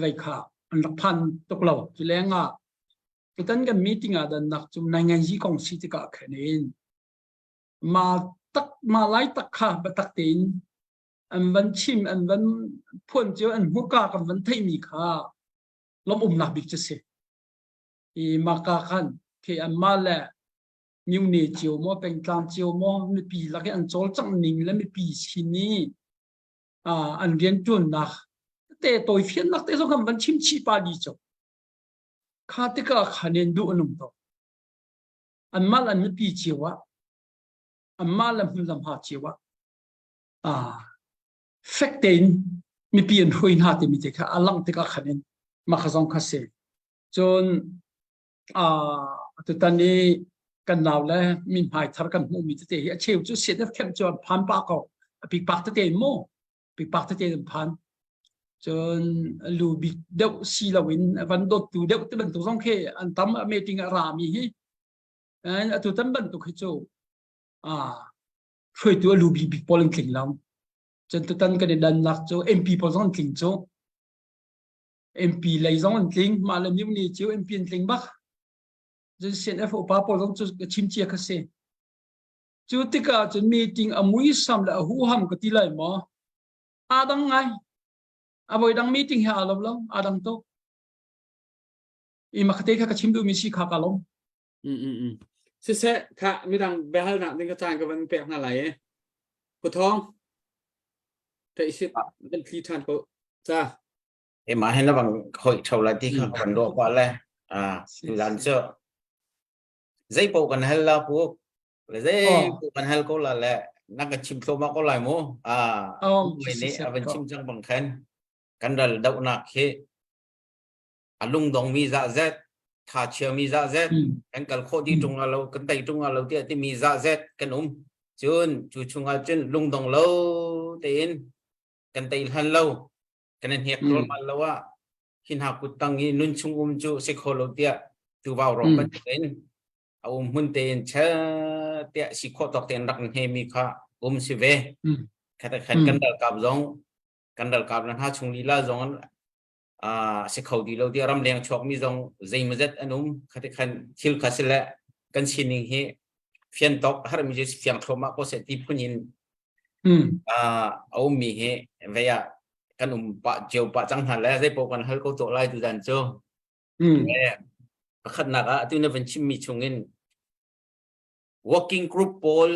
vei kha an rak phan tuk lo cu leng ah tutan kan meeting ah dan nak cu nai ngai ji kong si tikah khanin ma tak ma lai tak kha batak tein an van chim an van phuan cio an hmurka kan van theihmi kha lawmh-umnak bik cu si i maka khan khi anmah le myone cio maw pengtlang cio maw mipi lak i an cawlcangh ning le mipi sin i an rianṭuannak te tawifiannak te zong kan van chim chih pa di cu kha tikah khan in duh an um to anmah le an mipi cio ah anmah le hmun lam ha cio ah fek tein mipi an hruai hna timi te kha a langh tikah khan in mah kha zong kha si. Cun tutan i kan nau le min hmai thar kan hmuhmi tete hi a cheu cu CNF camp cu an phan pah ko. A pikpak tete in mu. Pikpak tete in phan. Cun lu bik deuh si loin van dawttu deuh te bantuk zong khi an tam a meeting a rami hi. Atu tan bantuk hi cu. Hruaitu a lu bik pawl an tling lo. Cun tutan kan i dannak cu MP pawl zong an tling cu. MP lei zong an tling. Mah le myu ni cu MP an tling bak. Cun CNF upa pawl zong cu ka chim cia kha si. Cu tikah cun meeting a muisam le a huham ka ti lai maw? Aa dang ngai. A voi dang meeting he aa lo lo. Aa dang tuk. I makate kha ka chim duhmi si kha ka lawm. Siseh, kha midang biahalnak ding ka caan ka van pek hna lai e. Puthong, theih van thli ṭhan ko. Ca. E ma hen bang hoi tho la ti kha kan do pa le. Ah, tu lan chu. Zei po kan hal la pu. Le zei po kan hal ko la le. Na ka chim thlo ma ko lai mu. Ah, ni avan chim chang bang khan. Kan ral do nak hi a lungdongmi zahzet thachiami zahzet kan kal khawh dih ṭung lo kan tei ṭung lo tiah timi zahzet kan um cun cu chungah cun lungdong lo tein kan tei hlan lo kan i hnek mal lo ah hi hna kut tang i nun chung um cu si kho lo tiah tuvau rong bantukin a um hmun tein che tiah si khawh tawk tein rak hne mi kha um si ve khat khat kan ralkap zong kan ralkap na hna chung lila zong si kho ti lo tiah ramleng chuakmi zong zeimawzet an um khati khan thil kha si le kan sining hi fian tawk harmi cu fiang thluahmah ko seh ti phun in a ummi hi vei ah kan um pah cio pah cang hna le zei paoh kan hal ko tuah lai tuzan cu pakhatnak ah atu na van chimmi chungin working group pawl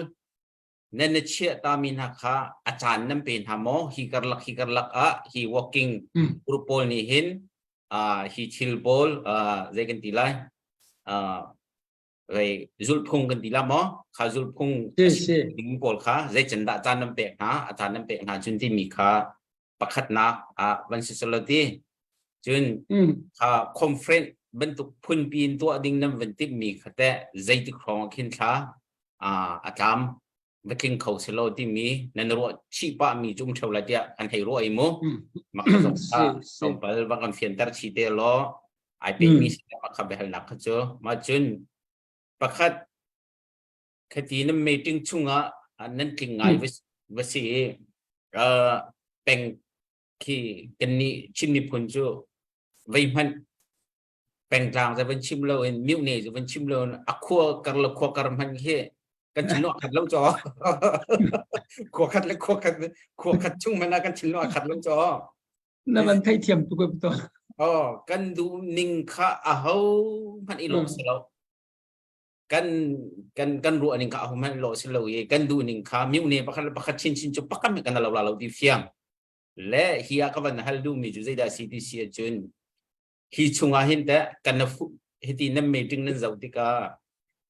Nan na chiah tami hna kha a caan nan pe hna maw? Hi karlak hi karlak ah hi working group pawl nih hin hi thil pawl zei kan ti lai zei zulhphung kan ti la maw? Kha zulhphung ding pawl kha zei can dah caan nan pek hna a caan nan pek hna cun timi kha pakhatnak ah van si selo ti cun kha conference bantuk phunpi in tuah ding nan van timhmi kha teh zeitik hrawng ah khin thla a tlam va tling kho selo timi nan ruah chih pah mi cu um theo lai tiah kan hei ruah i mu mak kha zong kha tlawmpal va kan fianter chi te law ai pe mi si mak kha biahalnak kha cu ma cun pakhat khati nan meeting chungah nan tling ngai va si i peng khi kannih Chin miphun cu vei hmanh pengtlang cu van chim lo in myohne cu van chim lo in a khua kar le khua kar hmanh khi kan thinlung a khat lo caw khua khat le khua khat khua khat chung hmanh ah kan thinlung a khat lo caw Na van theithiam tuk to. Oh, kan duh ning kha a ho hmanh i lawh si lo. Kan kan kan ruah ning kha a ho hmanh lawh si lo i kan duh ning kha myohne pakhat le pakhat chin chin cu pakhat kan lo la lo ti fiang. Le hi ah ka van hal duh mi cu zeidah si ti si ahcun hi chungah hin teh kan na hiti nan meeting nan zoh tikah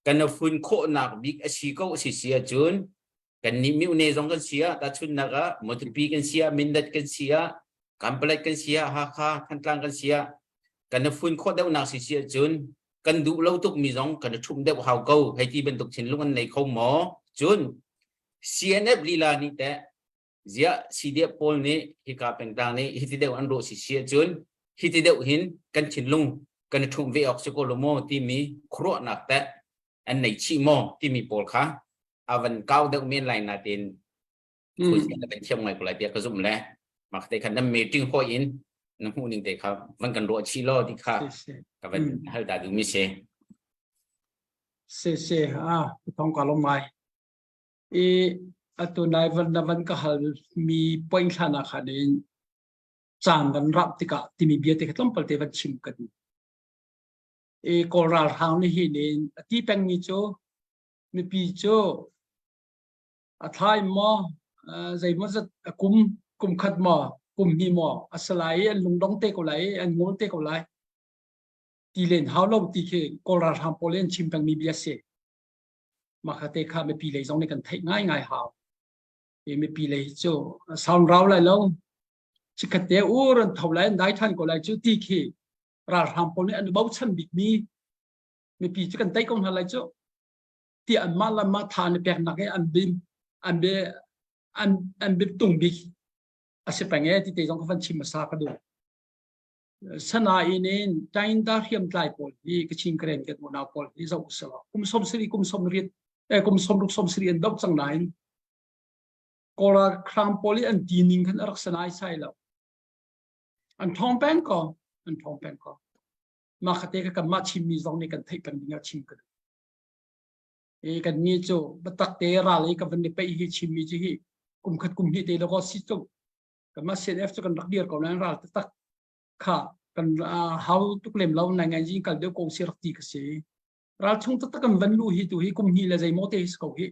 kan na fun khawhnak bik a si ko si si ahcun kan nih myohne zong kan si ah tahchunnak ah Matupi kan si ah Mindat kan si ah Kanpalet kan si ah Hakha Thantlang kan si ah kan na fun khawh deuhnak si si ahcun kan duh lo tuk mi zong kan ṭhum deuh hau ko hei ti bantuk thinlung an nei kho maw cun CNF lila nih teh ziah CDF pawl nih hika pengtlang nih hiti deuh an ruah si si ahcun hiti deuh hin kan thinlung kan i ṭhumh ve awk si ko lo maw timi khuaruahnak teh an nei chih maw timi pawl kha a van kau deuh men lai natin khuazia na kan thiam ngai ko lai tiah ka zumh le mak te khan nan meeting hoi in na hmuh ning te kha van kan ruah chih law ti kha ka van hal ta duh mi si. Se se a thong ka long ngai. I atu nai van na van ka hal mi point hlan ah khan in caan van rap tikah timi bia te kha tlawmpal te van chim ka duh. I Kawl ralhrang nih hin in a ti pengmi cu mipi cu a thlai maw zeimaw zat a kum kum khat maw kum hnih maw a si lai i an lungdong te ko lai i an ngol te ko lai ti len hau lo ti khi Kawl ralhrang pawl in chim pengmi bia si. Mah kha te kha mipi lei zong nih kan theih ngaingai hau. I mipi lei cu sound rau lai lo. Chikkhat te ur an tho lai an dai than ko lai cu ti khi ralhrang pawl nih an bochan bikmi mipi cu kan tei ko hna lai cu ti anmah le mah tha an i peknak i an bim an bi an an bip tung bik a si peng e ti te zong ka van chim hmasa ka duh. Sanain in Tainda hriamtlai pawl hi Kachin Karen kan unau pawl hi zoh usih law kum 70 kum 80 kum 60 70 an doh cang nain. Kawl ralhrang pawl i an ti ning khan a rak sanai sai lo. An ṭhawng peng ko, an ṭhawng peng ko. Mah khate kha kanmah Chinmi zong nih kan theih peng ding ah chim ka duh. E kan ni cu biatak te ral i ka van i peih hi Chinmi cu hi kum khat kum hnih te lo si cu kanmah CNF cu kan rak dir ko nain ral taktak kha kan hau tuk lem lo nai ngai jing kal deuh ko si rak ti ka si. Ral chung taktak kan van lu hi tu hi kum hnih le zeimaw te hi si ko hi.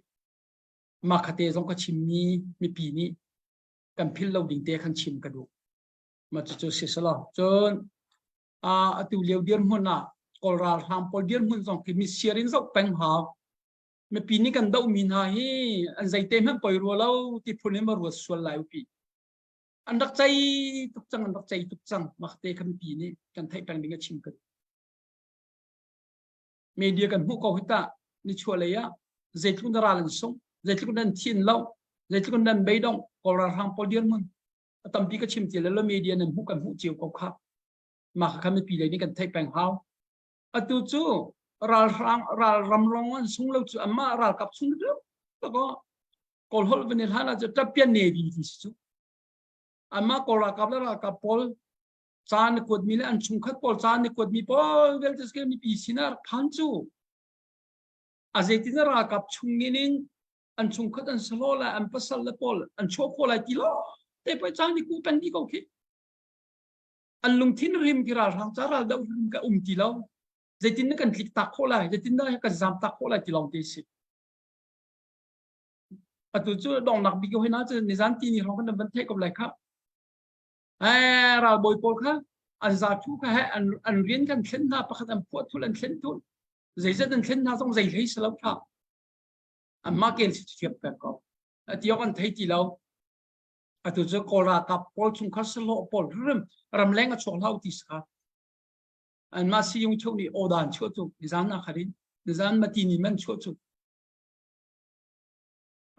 Mah khate zong ka chimmi mipi nih kan philh lo ding te khan chim ka duh. Mah cucu si selaw. Cun atu lio dirhmun ah Kawl ralhrang pawl dirhmun zong khi misiar in zoh peng hau. Mipi nih kan dohmi hna hi an zeite hmanh poi rua lo ti phun in ma ruat sual lai upi. An rak cei tuk cang, an rak cei tuk cang. Mah te kha mipi nih kan theih peng ding a chim ka duh. Media kan hmuh ko hi tah nichuah lei ah zeitluk na ral an sung, zeitluk nan thin lo, zeitluk nan beidong Kawl ralhrang pawl dirhmun a tampi ka chim ti le media nan hmuh kan hmuh cio ko kha. Mah kha mipi lei nih kan theih peng hau. Atu cu ralhrang ralram rong an sung lo cu amah ralkap chung deuh ko kawl holh van i hlan ah cu tapian navy ti si cu. Amah kawl ralkap le ralkap pawl ca na kuatmi le an chungkhat pawl ca na kuatmi pawl vialte ske mipi sinah rak phan cu a zeitin ralkap chung in an chungkhat an salo lai an pasal le pawl an chuah khawh lai ti lo te poi caan ni ku pen di ko khi an lungthin rim ki ralhrang ca ral do rim ka um ti lo zeitin na kan tlik tak khawh lai zeitin na kan zam tak khawh lai ti lawng te si atu cu dongnak bik ko hina cu nizan ti ni hrawng kan van theih ko lai kha Eh, ralbawi pawl kha an za thu kha he an an rian kan thlen hna pakhat an phuah thul an thlen thul zeizat an thlen hna zong zei hlei si lo tha anmah ken si thiam pek ko ati an thei ti lo atu cu kawl ralkap pawl chungkhar sahlawh pawl rim ramleng a chuak hlau ti sa anmah siyung cheu nih awdan chuah cu nizan na kharin nizan mati ni man chuah cu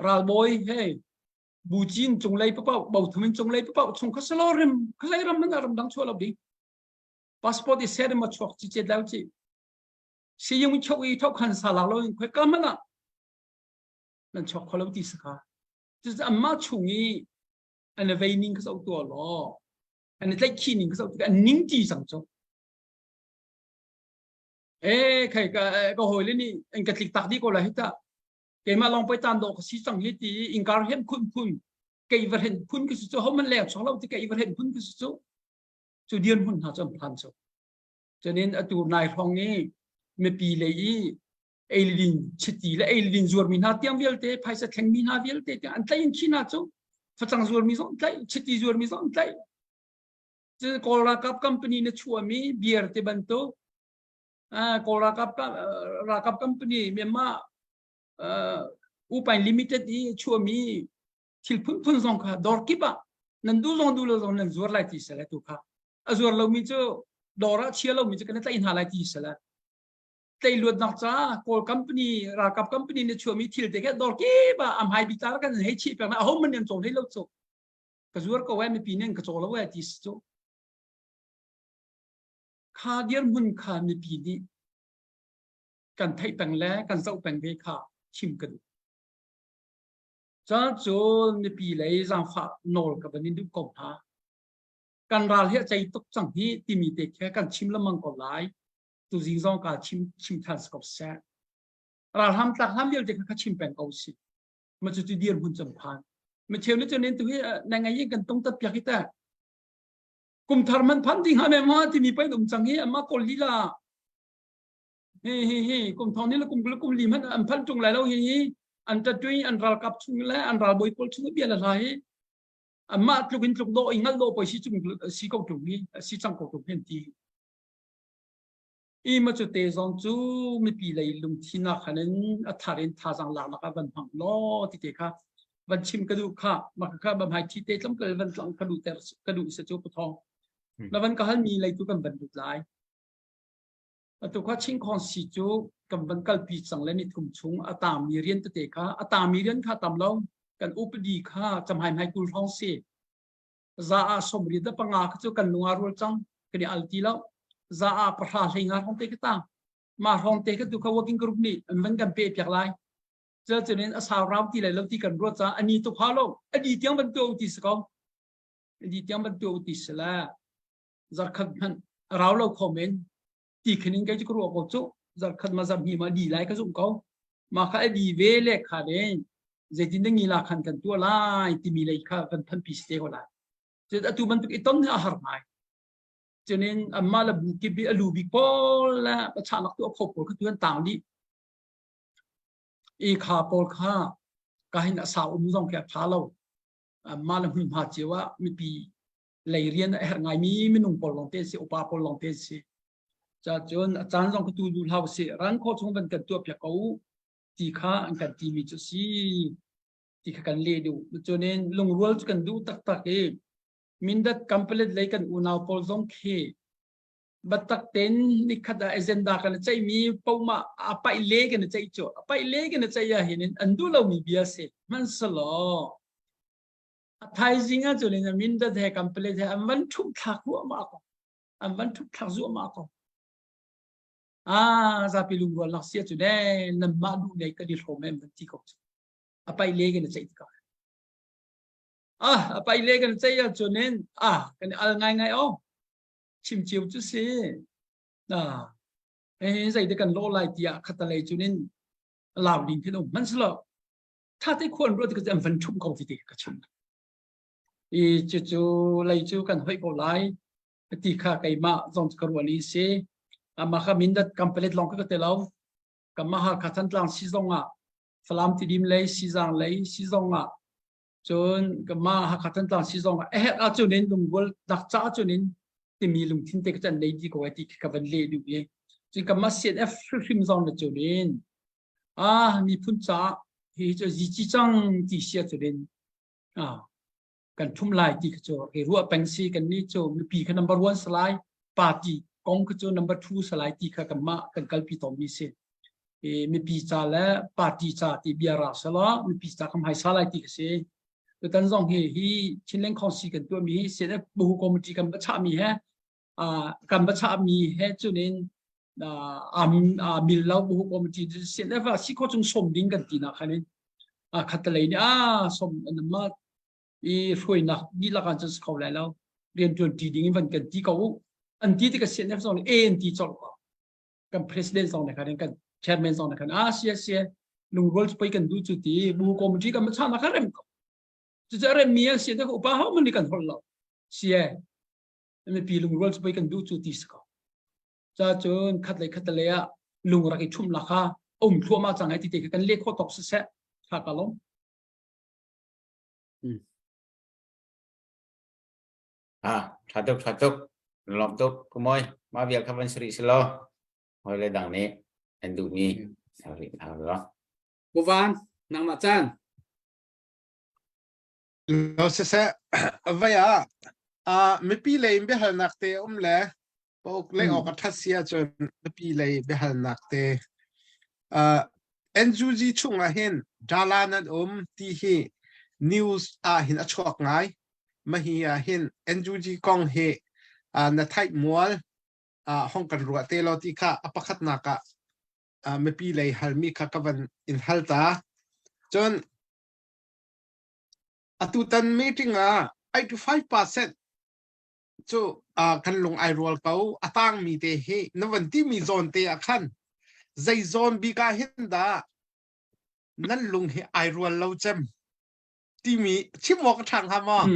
ralbawi hey bucin cunglei papau bothumin cunglei papau chung kha salo rim khalai ram man ram dang chuah lo ding passport i ser ma chuak chi che dal chi si yung chok i thok khan sa lak lo in khoi ka mana nan chok kholo ti saka chu amma chung i an vei ning ka so to lo an tlai khi ning ka so an ning ti sang cho e khai ka ka hoi le ni an ka tlik tak di ko la hita Keimah lawng pei tan dawh ka si cang hi ti i ingkar hen khun phun kei va hen phun ka si cu homan leng chuak lo ti kei va hen phun ka si cu cu dirhmun hna cu an phan cu cunin atu nai hrawng i mipi lei i eilin chiti le eilin zuarmi hna tiang vialte phaisa thlengmi hna vialte tiang an tlaih in khi hna cu facang zuarmi zong tlaih chiti zuarmi zong tlaih cu kawl ralkap company na chuahmi beer te bantuk Kawl ralkap ralkap company Myanmar Upain Limited i chuahmi thil phunphun zong kha dawr kip ah nan duh zong duh lo zong nan zuar lai ti sale tu kha a zuar lomi cu dawr ah chia lomi cu kan tlaih hna lai ti sale tlei luatnak ca Kawl company ralkap company nih chuahmi thil te kha dawr kip ah am hai bik kan hei chih pek na aho man an caw hlei lo cu ka zuar ko ai mipi nih an ka caw lo ai ti si cu Kha dirhmun kha mipi nih kan theih peng le kan zoh peng ve kha chim ka duh. Cun mipi lei zaangfah nawl ka van in duh ko hna. Kan ral hi a cei tuk cang hi timi te khi kan chim lengmang ko lai. Tuzing zong ka chim chim than si ko seh. Ralham tlak hlam vialte kha ka chim peng ko si. Ma cu ti dirhmun cun phan. Mi cheu nih cun tu hi na ngai kan tung tat piak hi ta. Kumthar man phan ding ha me ma timi pai um cang hi ama kol lila hi hi hi kum thong ni le kum kum li man an phan tung lai lo hi hi an tatui an ralkap chung le an ralbawi pawl chung bia la hla hi amma tluk in tluk do ingal do poi si chung si ko tung hi si chang ko tung hen ti I ma cu te zong cu mipi lei lungthin ah khan in a thar in thazaang laknak ah van hmang law ti te kha van chim ka duh kha mah kha ba hmai thi te tlawmkal van tlang ka duh ter ka duh se cu pathong na van ka hal mi lei tu kan van lut lai atu kha chingkhong si cu kan van kalpi cang le ni thum chung a tami rian tete kha a tami rian kha tam lo kan upadi kha camhai hmai kul hrawng si Za ah 85 le panga kha cu kan lung aa rual cang kan i al ti lo. Za ah pahra hlei nga hrawng te ka tang. Mah hrawng te kha tu kha working group nih an van kan pe piak lai. Cucaah a sau rau ti lai lo ti kan ruat caah ani tuk ha lo. A di tiang ban tuah ti si ko. A di tiang ban tuah ti si la. Zarkhat hmanh a rau lo kho men. Ti khin in kei cu ka ruah ko cu. Zarkhat ma zarhni ma di lai ka zumh ko. Mah kha a di ve le kha le zeitin dah ngila khan kan tuah lai timi lei kha kan phanpi si te ko lai. Cun atu bantuk i ton hi a har ngai. Cunin anmah le bu kip i a lu bik pawl le pachahnak tuah kho pawl kha tu an tang dih. I kha pawl kha ka hin a sau um zong khi a tha lo. Anmah le hmunhma cio ah mipi lei rian a herh ngaimi minung pawl lawng te si, upa pawl lawng te si. Ca cun a caan zong ka tu duh hlah usih. Ran khawh chung van kan tuah piak ko u ti kha an kan timi cu si. Ti kha kan leh duh. Cunin lungrual cu kan duh taktak i Mindat Kampalet lei kan unau pawl zong khi biatak tein nikhat ah agenda kan i ceihmi poah a paih le kan i ceih cu a paih le kan i ceih ah hin an duh lomi bia si hmanhselaw a thaizing ah cun Mindat he Kampalet he an van ṭhumh thlak ruahmah ko an van ṭhumh thlak zuahmah ko ah zapi lungrualnak sia cu ne nanmah duh nei kan i hrawm em van ti ko cu a paih le kan i ceih tikah ah a pai le kan ceih ahcun in ah kan i al ngaingai o chim cio cu si ah eh zei kan lo lai tiah khatalei cun in lau ding khin um hman silo tha te khuan ruat ka an van thum ko ti te ka chim i cu cu lei cu kan hoi ko lai ti kha keimah zong ka ruah ni si ama kha mindat kampalet long ka te lo kama har kha thantlang si zong ah Falam Tidim lei Sizang lei si zong ah cun kanmah Hakha Thantlang si zong ah a herh ahcun in lungrual dak ca ahcun in timi lungthin te ka can nei ti ko ai ti ka van leh duh i cun kanmah CNF hrimhrim zong na cun in ah miphun caah hi cu zici cang ti si ahcun in ah kan thum lai ti kha cu hi ruah peng si kan nih cu mipi kha number one salai party kong kha cu number two salai ti kha kanmah kan kalpi tawnmi si mipi ca le party ca ti bia ra selaw mipi ca kan hmaisa lai ti ka si. Tutan zong hi hi Chinland Council kan tuahmi hi CNF Buhu Committee kan va chahmi he kan va chahmi he cunin aa mil lo Buhu Committee CNF ah si khawh chung som ding kan ti nak khan in khatalei nih a som ma i hruainak dihlak ah cun si kho lai lo riantuan ṭi ding in van kan ti ko an ti tikah CNF zong nih A an ti colh ko kan president zong nih khan kan chairman zong nih khan ah sia sia lungrual pei kan duh cu ti bu committee kan chan kha rem ko cucu rem mi an si te upa ho man kan hol lo sia mipi lungrual pei kan duh cu ti si ko cha cun khat lei khat lei ah lung rak i thum la kha um thluahmah cang ai ti te kan le kho tok si seh tha ka lom Ah, tha tuk, tha tuk. Lawm tuk. Kumawi, mah vial kha van sari si law. Hawi le dang nih an duhmi sari hna law. Puvan, nangmah caan. Lo siseh, vai ah ah mipi lei in biahalnak te um le pauk le awk a that si ahcun mipi lei biahalnak te uh, NUG chung ah hin dala nan um ti hi news ah hin a chuak ngai Mahi ah hin NUG kong hi na theih mual hong kan ruah te lo ti kha a pakhatnak ah mipi lei halmi kha ka van in hal ta. Cun atutan meeting ah 85% cu kan lung ai rual ko a tangmi te hi na van timi zawn te ah khan zei zawn bik ah hin dah nan lung hi ai rual lo cem timi chim awk a ṭha hnga maw?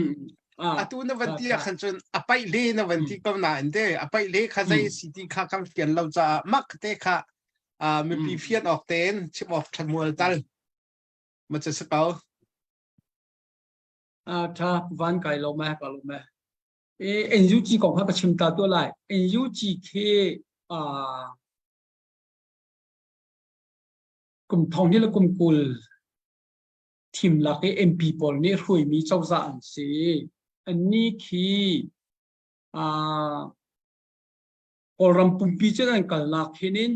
Atu na van ti ah khan cun a paih le na van ti ko nain te a paih le kha zei si ti kha kan fian lo caah mak te kha mipi fian awk tein chim awk ṭha mual tal ma cu si ko. Ṭha van kai lo ma ka lo ma. E NUG kong kha ka chim ta tu lai. NUG khi kum thong ni le kum 20 thimlak i MP pawl nih hruaimi cozah an si. Annih khi uh, Kawlram pumpi cun an kalnak hin in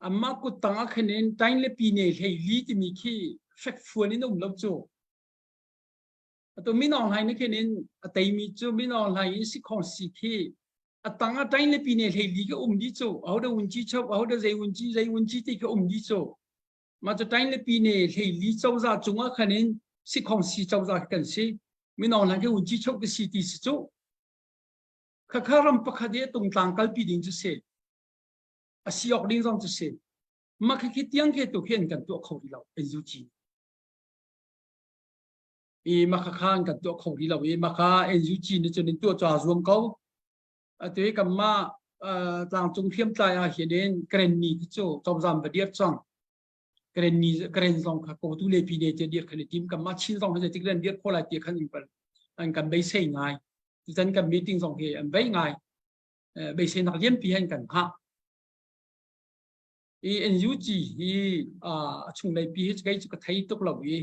anmah kuttang ah khin in tain le pine hlei li timi khi fekfuan in um lo cu. Atu Min Aung Hlaing nih khin in a teimi cu Min Aung Hlaing in sikhong si khi a tang ah tain le pine hlei li ka um di cu ahodah unci chop ahodah zei unci zei unci ti ka um di cu. Mah cu tain le pi ne hleili cozah cungah khan in sikhong si cozah khi kan si. Minong hlan khi unci chok ka si ti si cu. Khakha ram pakhat i tungtlang kalpi ding cu si. A si awk ding zong cu si. Mah khi khi tiang khi tu khi an kan tuah kho rih lo NUG. I mah khakha an kan tuah kho rih lo i mah kha NUG nih cun in tuah ca zuam ko. Atu i kanmah tlangcung hriamtlai ah hin in Karenni khi cu cozam va dir cang. Karenni Karen zong kha kotu le pi ne te dir khan i tim kanmah Chin zong hi zeitik len dir kho lai ti khan an kan beisei ngai. Tutan kan meeting zong hi an bei ngai. Beiseinak lianpi han kan hngah. I NUG hi a chunglei pi hi kei cu ka thei tuk lo i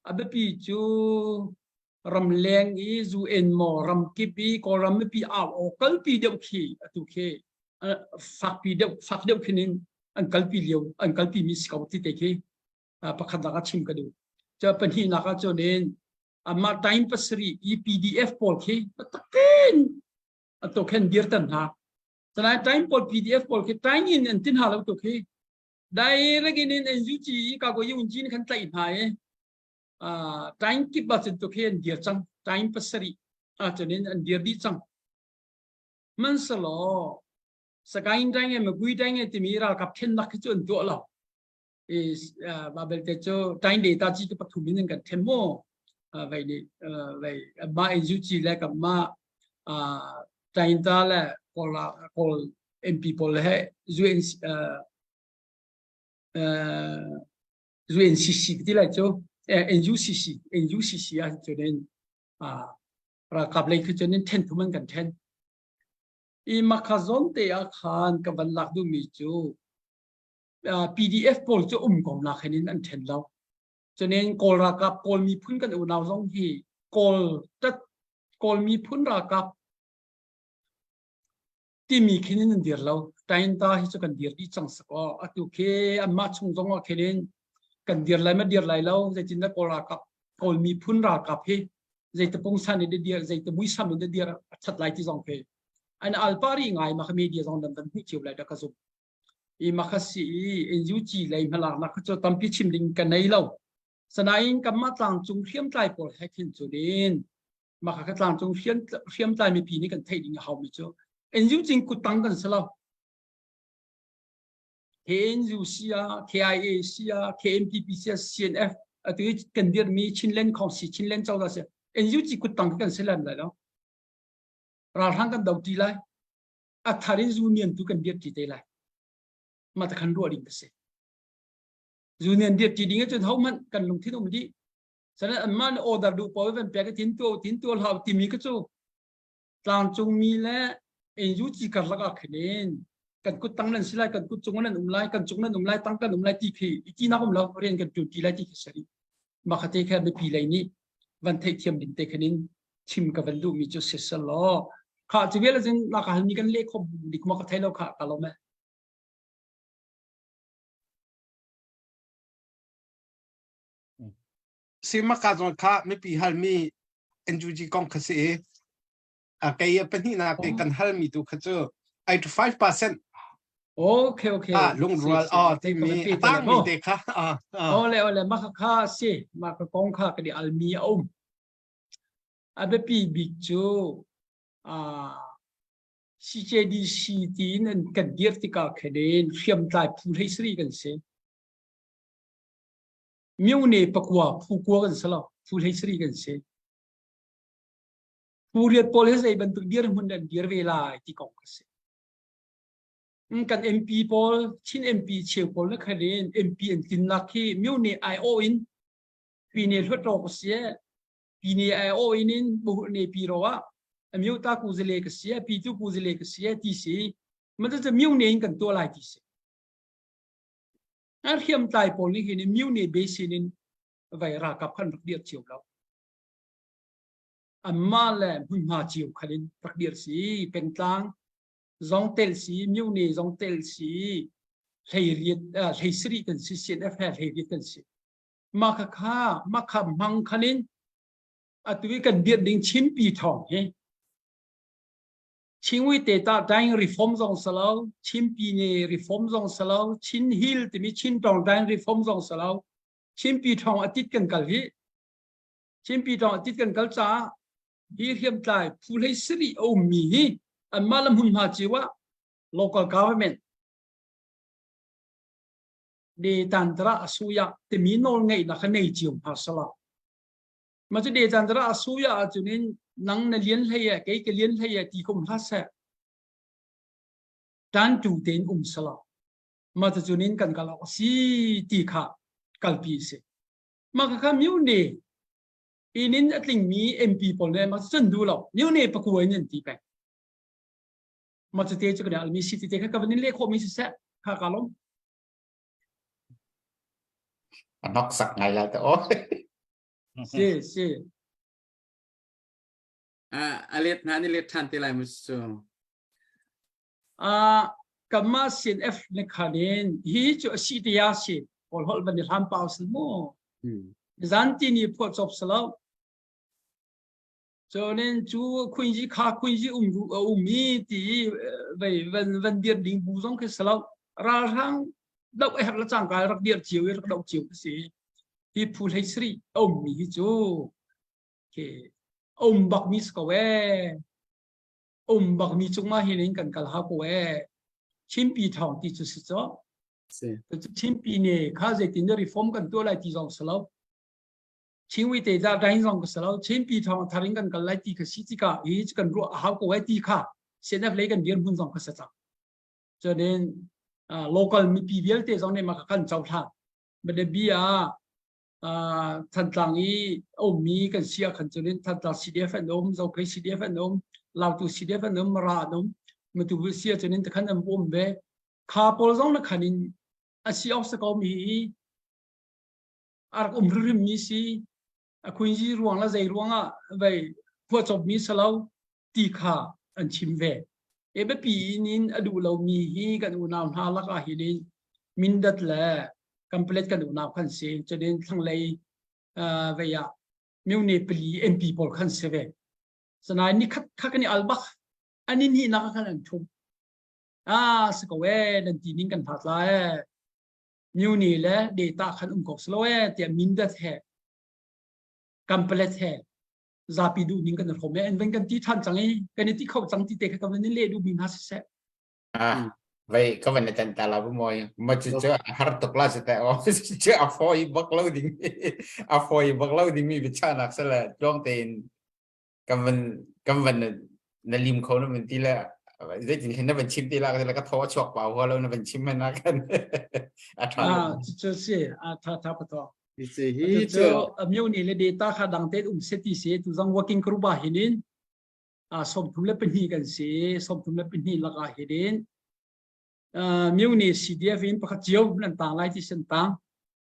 a biapi cu ramleng i zu en maw ramkip i Kawlram mipi au aw kalpi deuh khi atu khi fakpi deuh fak deuh khin in an kalpi lio an kalpi mi si ko ti te khi pakhat nak ah chim ka duh. Ca pahnihnak ah cun in amah time pasarih i PDF pawl khi takin ato khen dir tan hna. Tanai time pawl PDF pawl khi time in an tin ha lo to khi direct in in NUG ka ko yun jin khan tlaih hna i time kip ah cun tu khi an dir cang time pasarih ahcun in an dir dih cang hmanhselaw Sagaing Daing e Magui Daing e timi ralkap thennak khi cu an tuah lo i mah belte cu time data ci cu pathum in an kan then mu vei nih vei mah NUG le kan mah Tainta le Kawl Kawl MP pawl he UN UNCC ti lai cu NUCC NUCC ah cun in ralkap lei khi cun in then thum an kan then i makha zawn te ah khan ka van lak duhmi cu PDF pawl cu um ko nak hin in an then lo cunin kawl ralkap kawl miphun kan unau zong hi kawl tat kawl miphun ralkap timi khin in an dir lo. Tainta hi cu kan dir dih cang sakaw. Atu khi anmah chung zong ah khin in kan dir lai ma dir lai lo zeitindah Kawl ralkap Kawl miphun ralkap hi zeiti pungsan in dir zeiti muisam in dir a that lai ti zong khi an alpari ngai ma kha media zong nan van hmuh cio lai da ka zumh. I ma kha si i NUG lei hmalaknak kha cu tampi chim ding ka nei lo. Sanain kanmah tlangcung hriamtlai pawl he khin cun in mah kha tlangcung hriamtlai mipi nih kan theih ding a haumi cu NUG kuttang kan si lo. KNUC ah, KIA si ah, KNPP si ah, CNF atu i kan dirmi Chinland Council, Chinland cozah si NUG kuttang kan si lem lai lo. Ralhrang kan do ti lai. A thar in union tu kan dir ti te lai. Mah ta khan ruah ding ka si. Union dir ti ding ahcun hohmanh kan lungthin um dih. Sanan anmah nih order duh paoh van pek i tin tu tin tu hlau timi ka cu tlangcung mi le NUG karlak ah khin in kan kut tang nan si lai kan kut cung nan um lai kan cung nan um lai tang kan um lai ti khi i ti nak um lo rian kan ṭuan ti lai ti khi sari mah kha te kha mipi lei nih van theihthiam ding te khin in chim ka van duh mi cu sisel law kha cu vial cun la ka hal mi kan leh kho dik ma ka thei lo kha ka lo me Simaka zong kha mipi halmi NUG kong kha si i a kei a pahnihnak i kan halmi tu kha cu 85% Okay okay. Ah lungrual ah timi a tangmi te kha ah Ole ole mah kha si mah ka kong kha ka di almi a um. A biapi bik cu ah CJDC tiin an kan dir tikah khin hriamtlai phu hlei sari kan si. Myone pakua phu kua kan si lo phu hlei sari kan si phu riat pawl hi zei bantuk dirhmun an dir ve lai ti kong ka si kan MP pawl Chin MP cheu pawl na khalin MP an tlinnak khi myone ai o in pine hluat ro ka si pine ai o in in bu ne pi ro ah amyu ta ku zile ka si pi tu ku zile ka si ti si ma ta myone in kan to lai ti si An hriamtlai pawl nih hin Myone Basin in vai ralkap khan rak dir cio lo. Anmah le hmunhma cio khan in rak dir si. Pengtlang zong tel si, Myone zong tel si, hleiriat hlei sarih kan si, CNF he hleiriat kan si. Mah kha kha mah kha hmang khan in atu i kan dirh ding Chinpi thawng hi. Chingwi te ta daing reform zong salo, Chin Pine reform zong salo, Chin Hill timi Chin Tong daing reform zong salo, Chin Pi Thong atit kan kal hi. Chin Pi Thong atit kan kal caah hi hriamtlai phu hlei sari a ummi hi anmah le hmunhma cio ah local government de tantara asuya timi nawl ngeihnak kha nei cio hna sala. Ma cu de tantara asuya ahcun in nang na lian hlei e kei ka lian hlei e ti kum hlah seh. Tan tu tein um sala. Ma cu cunin kan kal awk si ti kha kalpi si. Ma kha kha myu ne inin a tlingmi MP pawl ne ma cun du lo myu ne pakua in an ti peng. Ma cu te cu kan almi si ti te kha ka van in leh khawhmi siseh kha ka lom. A hnoksak ngai lai te aw. Si si. A let hna ni let ṭhan te lai mu cu. A kanmah CNF ne khan in hi cu a si te ya si kawl holh van i hlam pau sin mu. Zan ti ni phuah cop salo. Cunin cu khuinzi kha khuinzi um a um i ti vei van van dir ding bu zong khi si lo. Ralhrang doh a herh le cangka rak dir cio i rak doh cio khi si. Hi phu hlei sari a ummi hi cu khi a um bakmi si ko ee. Um bakmi cungah hin in kan kal hau ko ee. Chinpi thawng ti cu si cu. Chinpi ne kha zeitin reform kan tuah lai ti zong si lo. Chinwi te za dain zong ka si lo Chinpi thawng thar in kan kal lai ti kha si tikah hi kan ruah a hau ko ai ti kha CNF lei kan dirhmun zong kha sa cang cunin local mipi vialte zong nih mah kan cohlan Madabi ah Thantlang i ummi kan si ah khan cunin Thantlang CDF an um Zophei CDF an um Lautu CDF an um Mara an um Matu si ah cunin khan an um ve kha pawl zong na khan in a si awk sa ko mi hi a rak um hrimhrimmi si a khuinzi ruang le zei ruangah vei phuahcopmi si lo ti kha an chim ve. E biapi in a duh lomi hi kan unau hna lakah hin in Mindat le Kanpalet kan unau khan si. Cutin thlanglei uh, vei ah Myone pali MP pawl khan si ve. Sanain nikhat kha kan i al bak. Ani ni nak khan an thum. Ah, si ko e, nan ti ning kan phat la e. Myone le data khan um ko slo e tiah Mindat he Kanpalet he zapi duh ning kan hrom e an van kan ti than cang i kan i ti kho cang ti te kha kan van le duh mi hna siseh Ah, vậy có vấn đề tận ta là moi mà chỉ cho har tuk la sẽ o chứ a foi bak lo ding a foi bak lo ding mi bicha nak se la tluang tein kan van kan van na lim kho na van ti la zeitin hin na van chim ti la ka ka thaw a chuak pau hua lo na van chim na kan a tha ah cu si a tha tha pato hi hi cu amyo ni le data kha dang te um se ti se tu zang working group ah hinin a 32 kan si 32 laka hinin myo ni CDF in pakhat cio nan tang lai ti sen tang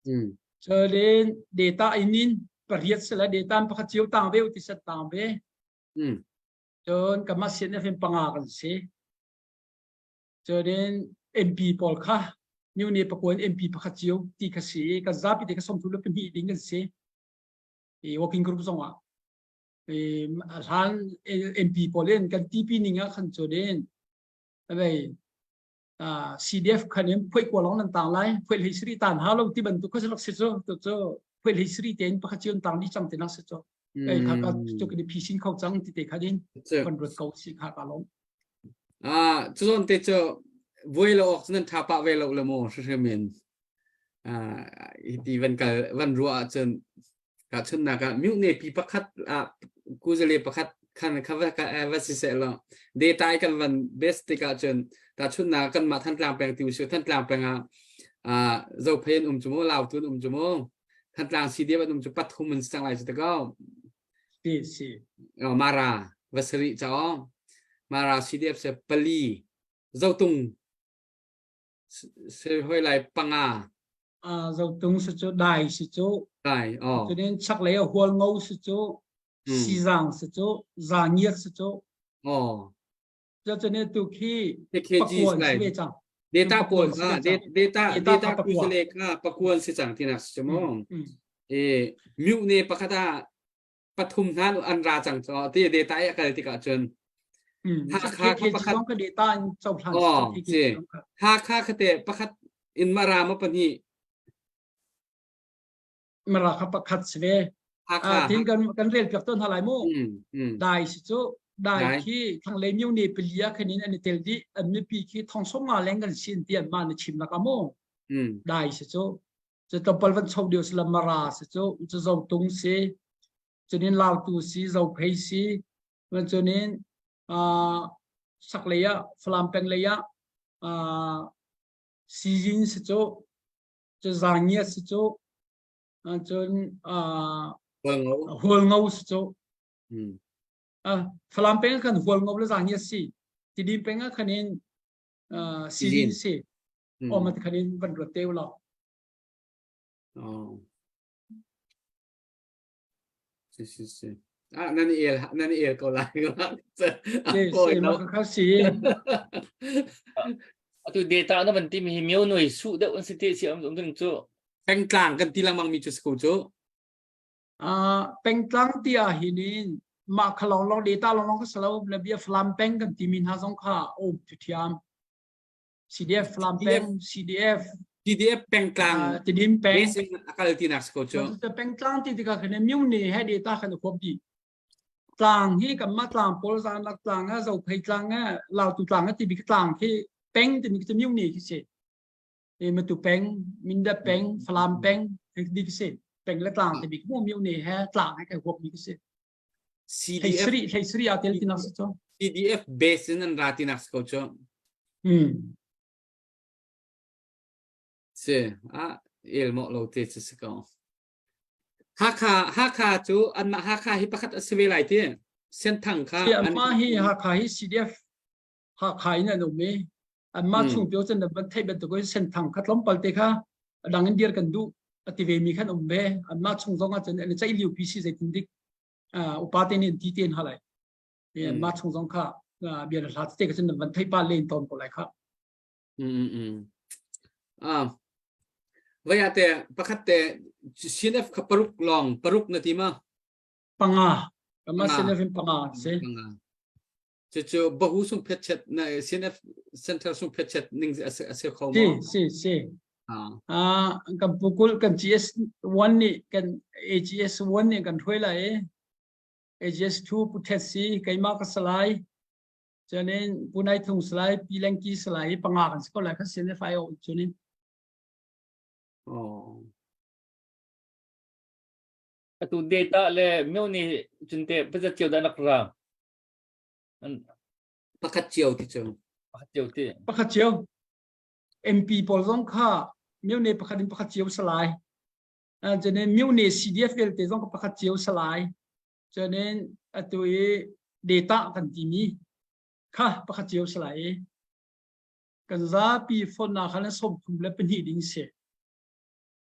Cun data in in pariat sila data in pakhat cio tang ve ti set tang ve. Cun kanmah CNF in panga kan si. Cun MP pawl kha Myone pakuan MP pakhat cio ti kha si kan zapi te kha somthu le pahnih ding kan si. I working group zong ah hlan MP pawl in kan TP ning ah khan cun in vei CDF khan in phuai kua long nan tang lai phuai hlei sri tan ha lo ti bantuk kha rak si cu to cu phuai hlei sri tein pakhat chion tang di chang te nak si cu ei kha ka chu ki phi sin kho chang ti te kha din kon rot ko si kha ka long ah chu zon te chu vui lo ok nan tha pa ve lo le mo hrim in ah hi ti van kal van ruah ahcun Tahchunhnak ah mute pi pakhat ah kuzale pakhat khan kha va ka va si seh law data i kan van base tik ahcun tahchunhnak kanmah Thantlang peng ti usih Thantlang peng ah ah Zophei an um cu mu Lautu an um cu mu Thantlang CDF an um cu pathum an si cang lai cu te ko Si si. Mara va sarih ca Mara CDF se pali Zotung se hoi lai panga Uh, zotung si cu dai si cu dai oh cunin chaklei a hual ngo si cu mm. sizang si cu zangiat si cu oh cucun tu khi KG pakuan si ve cang data pawl kha data data kuzale kha pakuan si cang tinak si mo e mute ne pakhat ah pathum hna an ra cang cho ti data ai kal tikah cun. Hakha kha pakhat zong ka data in cohlan oh si Hakha kha te pakhat in Mara ma pahnih Mara kha pakhat si ve Hakha tin kan kan rel piak ton halai mu dai si cu dai khi thanglei myu ne palia khanin an tel di an mipi khi thong som nga leng kan sin ti an ma na chim laka mu dai si cu cu tlawmpal van cho dio si la Mara si cu cu zo tung si cunin Lautu si Zophei si cunin saklei ah Falam peng lei ah Sizin si cu cu Zangiat si cu cun Hualngo si cu Falam peng khan Hualngo le Zangiat si Tidim peng ah khan in Sizin si omat khan in van ruat te ulaw Oh. Si si si. Ah, nan el nan el ko lai. Si, ma kha si. Atu data na van ti mi hi myo noi su deuh an si te si am um ding cu. Pengtlang kan ti lengmang mi cu si ko cu. Ah, pengtlang ti ah hinin mah kha long long data long long ka salo le bia Falam peng kan ti mi hna zong kha um thiam. CDF Falam peng CDF CDF pengtlang Tidim peng akal tinak si ko cu pengtlang ti tikah khan myung ni he data khan khop di tlang hi kan ma tlang pawl zan lak tlang a zo phei tlang a lautu tlang a ti bi tlang khi peng ti mi khi myung ni khi si e matu peng minda peng Falam peng di khi si peng le tlang ti bi mu myung ni he tlang he kai huap mi khi si CDF hlei sri a tel tinak si cu CDF base in an ra tinak si ko cu mm si a el mo lo te chu si ko Hakha Hakha cu anmah Hakha hi pakhat a si ve lai ti Senthang kha si anmah hi Hakha hi CDF Hakha in an um i anmah chung pio cun van theih bantuk in Senthang kha tlawmpal te kha dang in dir kan duh a ti ve mi khan um ve anmah chung zong ah cun an ceih liu pi si zeitin dik upa te nih ti ten halai mah chung zong kha bia le hla te ka cun van thei pa len tawn ko lai kha ah vaya te pakhat te CNF kha paruk long paruk na ti ma panga kama CNF in panga se panga Cucu bahu sung phetchet na CNF Central sung phetchet ning a si kho maw? Si, si, si. Ah, kan pukul kan GS1 nih kan AGS1 nih kan hruai lai i AGS2 Puthet si keimah ka salai cunin Punai Thung salai Pi Lengki salai panga kan si ko lai kha CNF ai cunin. Oh. Atu data le myo ni cunte pazat cio dah nak ra. Pakhat cio ti cu. Pakhat cio ti. Pakhat cio. MP pawl zong kha myone pakhat in pakhat cio salai. Cunin myone CDF vialte zong kha pakhat cio salai. Cunin atu i data kan timi kha pakhat cio salai i kan zapi phone na khan 32 ding si.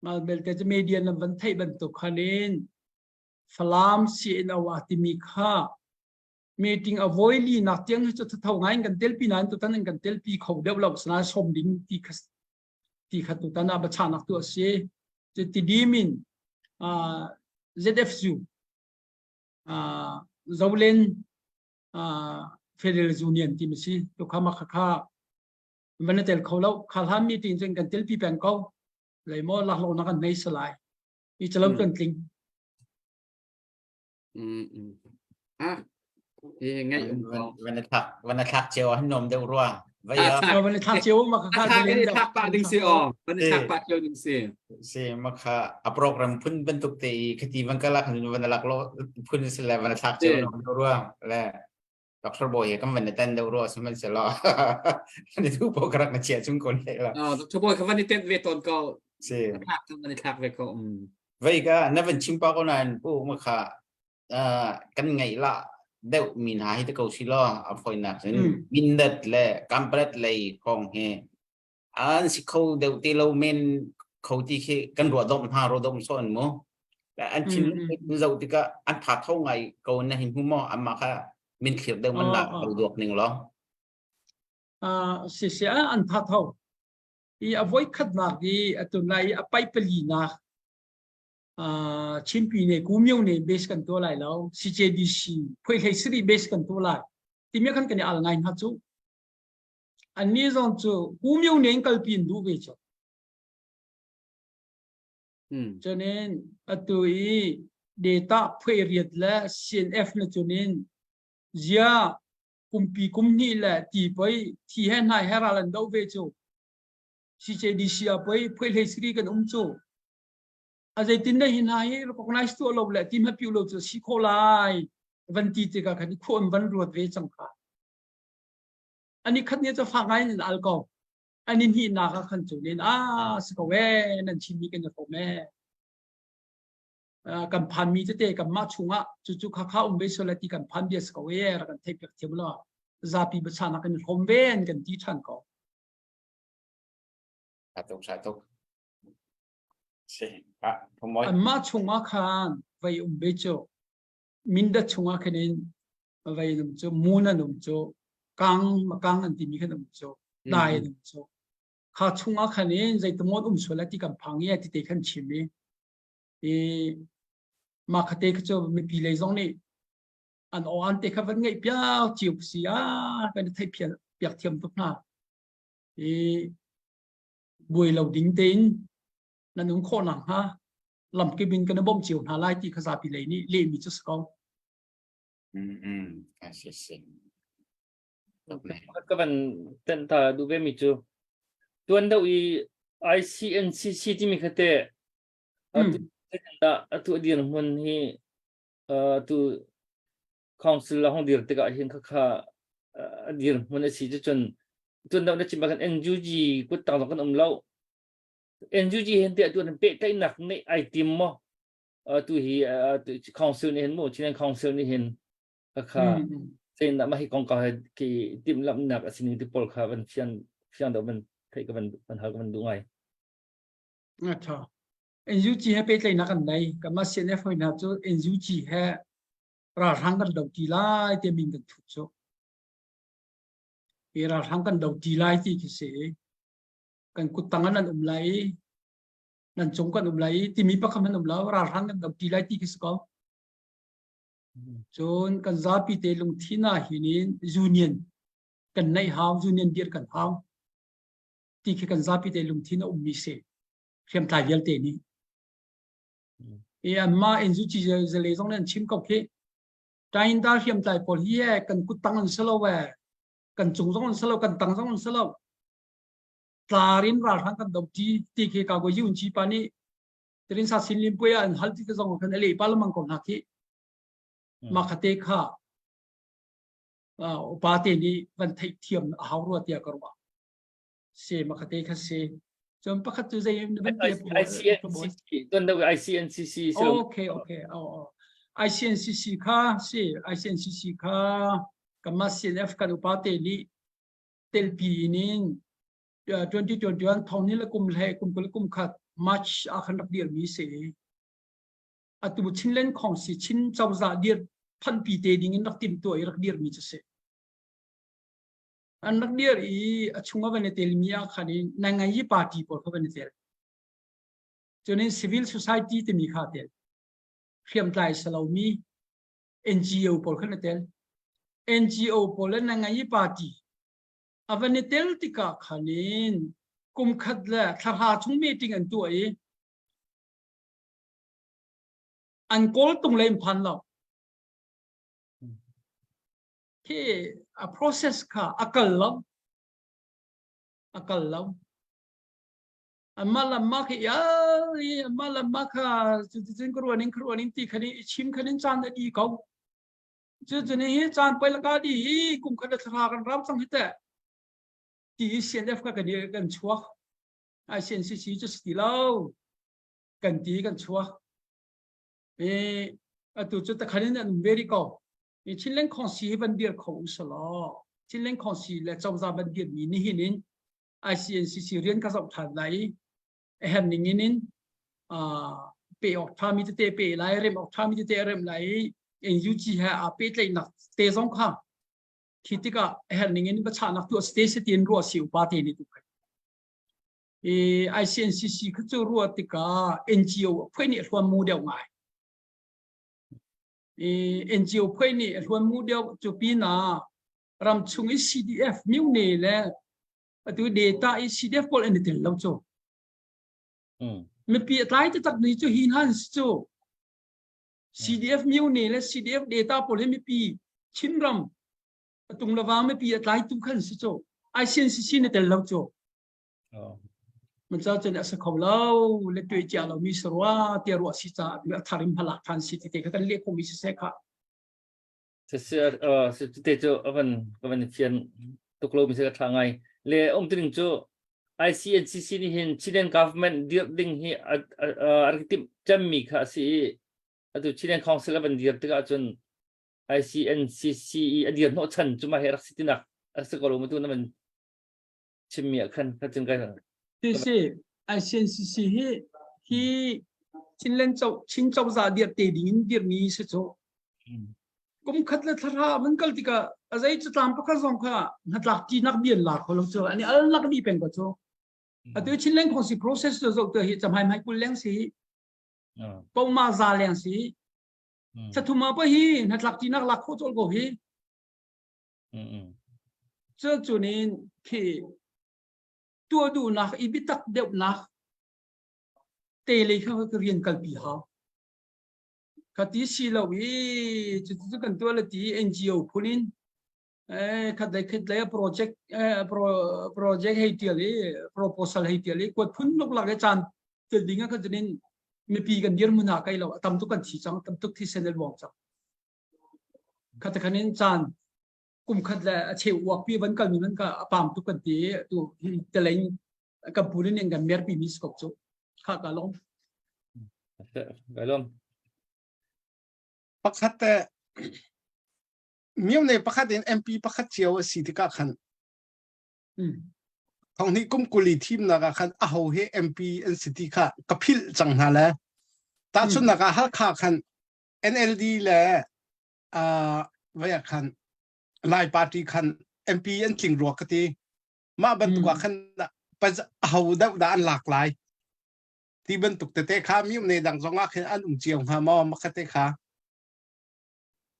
Mal belte cu media nan van theih bantuk khan in Falam CNO a timi kha meeting a voi li nak tiang hi cu tho ngai in kan telpi nain tutan in kan telpi kho deuh lo sinain som ding ti kha ti kha tutan ah bachanak tu a si ti dimin ZFU Zolen Federal Union ti mi si tu kha ma kha kha van tel kho lo kha hlan meeting cun kan telpi peng ko lei mo laklawh na kan nei salai i chalo kan tling Ah, ngai um ko. Van thlak van thlak cio han nom deuh rua. Vai van thlak cio ma kha kha thlak pa ding si o. Van thlak pa cio ding si. Si ma kha a program phun bantuk te i khati van kala khan van lak lo phun si le van thlak cio nom deuh rua. Le Dr. Boy he kan van tan deuh rua sihmanhsehlaw ni tu po karak na chia chung ko ne la. Oh, Dr. Boy ka van i tet ve ton ko. Si. Thlak van i thlak ve ko. Um. Vei ka na van chim pa ko nain pu ma kha kan ngaih la deuh mi hna hi te ko si law a foinak cun mindat le kampret lei kong hi an si kho deuh te lo men kho ti khi kan ruah dom hna ro dom so an mu an thin zoh tikah an tha tho ngai ko na hin hu mo amma kha min thlir deuh man la ko duak ning lo si si an tha tho i a voi khatnak i atun lai a pai pali nak Chinpi ne Kumyo ne base kan to lai lo CJDC phoi hlei sri base kan to lai. Timi khan kan i al ngai hna cu. Annih zong cu kumio ne in kalpi in duh ve cu. Cunin atu i data phuai riat le CNF na cunin zia kumpi kum hnih le ti poi thi he hnai he ral an do ve cu. CJDC ah poi phuai hlei siri kan um cu. A zeitin na hi hna hi recognize tuah lo le ti hma piu lo cu si kho lai van ti tikah khan i khuan van ruat ve cang kha. Ani khat ni cu fak ngai in al ko. Ani hnih nak ah khan cu nin a si ko e nan chin mi kan i hrawm e. Kan phan mi tete kan mah chungah cucu kha kha um ve so le ti kan phan bia si ko e rak kan theih piak thiam lo. Zapi bachana kan i hrawm ve an kan ti than ko. Tuk sa tuk. Si. Ah, phomoi. Anmah chungah khan vei um ve cu. Mindat chungah khan in vei um cu mun an um cu kang makang an timi khan um cu dai an um cu kha chungah khan in zeitamawt um sual ti kan phang i ti te khan chim i i mah khate kha cu mipi lei zong nih an aw an te kha van ngeih piak cio si a kan i theih piak thiam tuk hna i buai lo ding tein nan um khawh nakhnga lamkip in kan i bawmh cio hna lai ti kha zapi lei nih lehmi cu si ko. Si si. Ka van ten ta duh ve mi cu tuan deuh i ICNCC timi kha te atu dir hmun hi tu council la hong dir tikah hin kha kha a dir hmun a si cun tun deuh na chim kan NUG kut tang zong kan um lo NUG hin te atu an pehtlaihnak nih ai tim maw tu hi council nih hin mu Chin council nih hin kha kha sein mah hi kong ka ki tim lamnak a sining ti pawl kha van fian fiang deuh van theih ka van van hal ka van duh ngai. Tha. NUG he pehtlaihnak an nei. Kanmah CNF hoi hna cu NUG he ralhrang kan do ti lai ti min kan thut cu. Hi ralhrang kan do ti lai ti khi si. Kan kuttang an um lai i nan cung kan um lai i timi pakhat an um lo ralhrang kan do ti lai ti khi si ko. Cun kan zapi te lungthin ah hin in union kan neih hau union dir kan hau ti khi kan zapi te lungthin a ummi si. Hriamtlai vialte nih. I anmah in zu ci zale zong nih an chim ko khi. Tain da hriamtlai pawl hi e kan kuttang an si lo e. Kan cung zong an si lo, kan tang zong an si lo. Tlar in ralhrang kan do ti ti khi ka go yun chi pa nih tirin sa sin lim puai an hal ti te zong khan ale pa lamang ko hna khi. Ma khate kha upa te nih van theih thiam a hau rua tiah ka ruah. Se makhate kha se cun pakhat cu zei van te ICNCC tuan deuh ICNCC okay okay oh oh ICNCC kha si ICNCC kha kanmah CNF kan upa te nih telpi in 2021 thong ni le kum hle kum kul kum khat March ah khan rak dir mi si atu Chinland khong si Chin cozah dir phanpi te ding in rak tim tuah i rak dir mi cu si An rak dir i a chung a van i telmi ah khan in nangai party pawl kha van i tel. Cunin civil society timi kha tel. Hriamtlai salomi NGO pawl khan a tel. NGO pawl le nangai party a van i tel tikah khan in kum khat le thlahra chung meeting an tuah i an kawl tung le in phan lo. Khi a process kha a kal lo. A kal lo. Amah lamma khi ial i amah lamma kha cuticun ka ruaning ka ruaning ti khan i chim khan in caan a di ko. Cucun hi caan poi laka di hi kum khat le thla kan ram cang hi teh. Ti i CNF kha kan kan chuak. Ai CNCC cu si ti lo. Kan ti kan chuak. I atu cu takhan in an um ve rih ko. I Chinland Khawngsi hi van dir kho u selaw Chinland Khawngsi le cozah van dirmi nihin in ICNCC rian ka zoh ṭhan lai i a herh ning in in pe awk ṭhami tete pe lai rem awk ṭhami tete a rem lai i NUG he aa pehtlaihnak te zong kha khi tikah a herh ning in biachahnak tuah te si tiin ruah si upa te nih tu i ICNCC kha cu ruah tikah NGO phuai nih hluan mu deuh ngai i NGO phuai nih hluan mu deuh cu pinah. Ram chung i CDF myone le atu data i CDF pawl an i tel lo cu. Mipi a tlai taktak ni cu hi hna an si cu. CDF myone le CDF data pawl hi mipi Chinram atung lawang mipi a tlai tu khan si cu. ICNCC na tel lo cu. Man ca cun a sa kho lo le tuai cia lo mi sarua tia ruah si ca a tharim halak than si ti te kha kan leh kho mi si se kha. Te cu avan kavan fian tuk lo mi se ka tha ngai. Le um tining cu ICNCC nih hin Chilean government dir ding hi a rak timh cemmi kha a si i atu Chilean Council a van dir tikah cun ICNCC i a dir hnawhchan cu mah hi rak si tinak a si ko lo mu tu na van chimmi ah khan kha cun kai Ti si ICNCC hi hi Chinland cho Chin cozah dir te ding in dirmi si cu. Kum khat le thla man kal tikah a zei cu tlam pakhat zong kha hnatlak tinak bian la kho lo cu ani al lak di peng ko cu. Atu Chinland Council process cu zoh te hi chamhai mai kul leng si poma za leng si Sathuma pa hi hnatlak tinak lak kho chol ko hi. Cu cunin khi tuah duhnak i biatak deuhnak te lei kha ka rian kalpi hau. Kha ti si lo i cucu kan tuah le ti NGO phun in khat lei khat lei project project hei tial i proposal hei tial i kuat phun luk lak i caan tel ding ah khan cunin mipi kan dirhmun ah kai lo a tam tuk kan thi cang tam tuk thisen a luang cang. Khat khan in caan kum khat le a cheu uak pi van kal mi man ka a pam tuk kan ti tu teleng kan pu nin kan mer pi mi skop chu kha ka lom. Ka lom. Pakhat te miu ne pakhat in MP pakhat cio a si tikah khan thong hnih kum kuli thimnak ah khan aho he MP an si ti kha ka philh cang hna le tahchunnak ah Halkha khan NLD le uh, vai ah khan Lai party khan MP an tling rua ka ti mah bantuk ah khan aho deuh dah an lak lai ti bantuk tete kha mi ne dang zong ah khin an um cio hnga maw makha te kha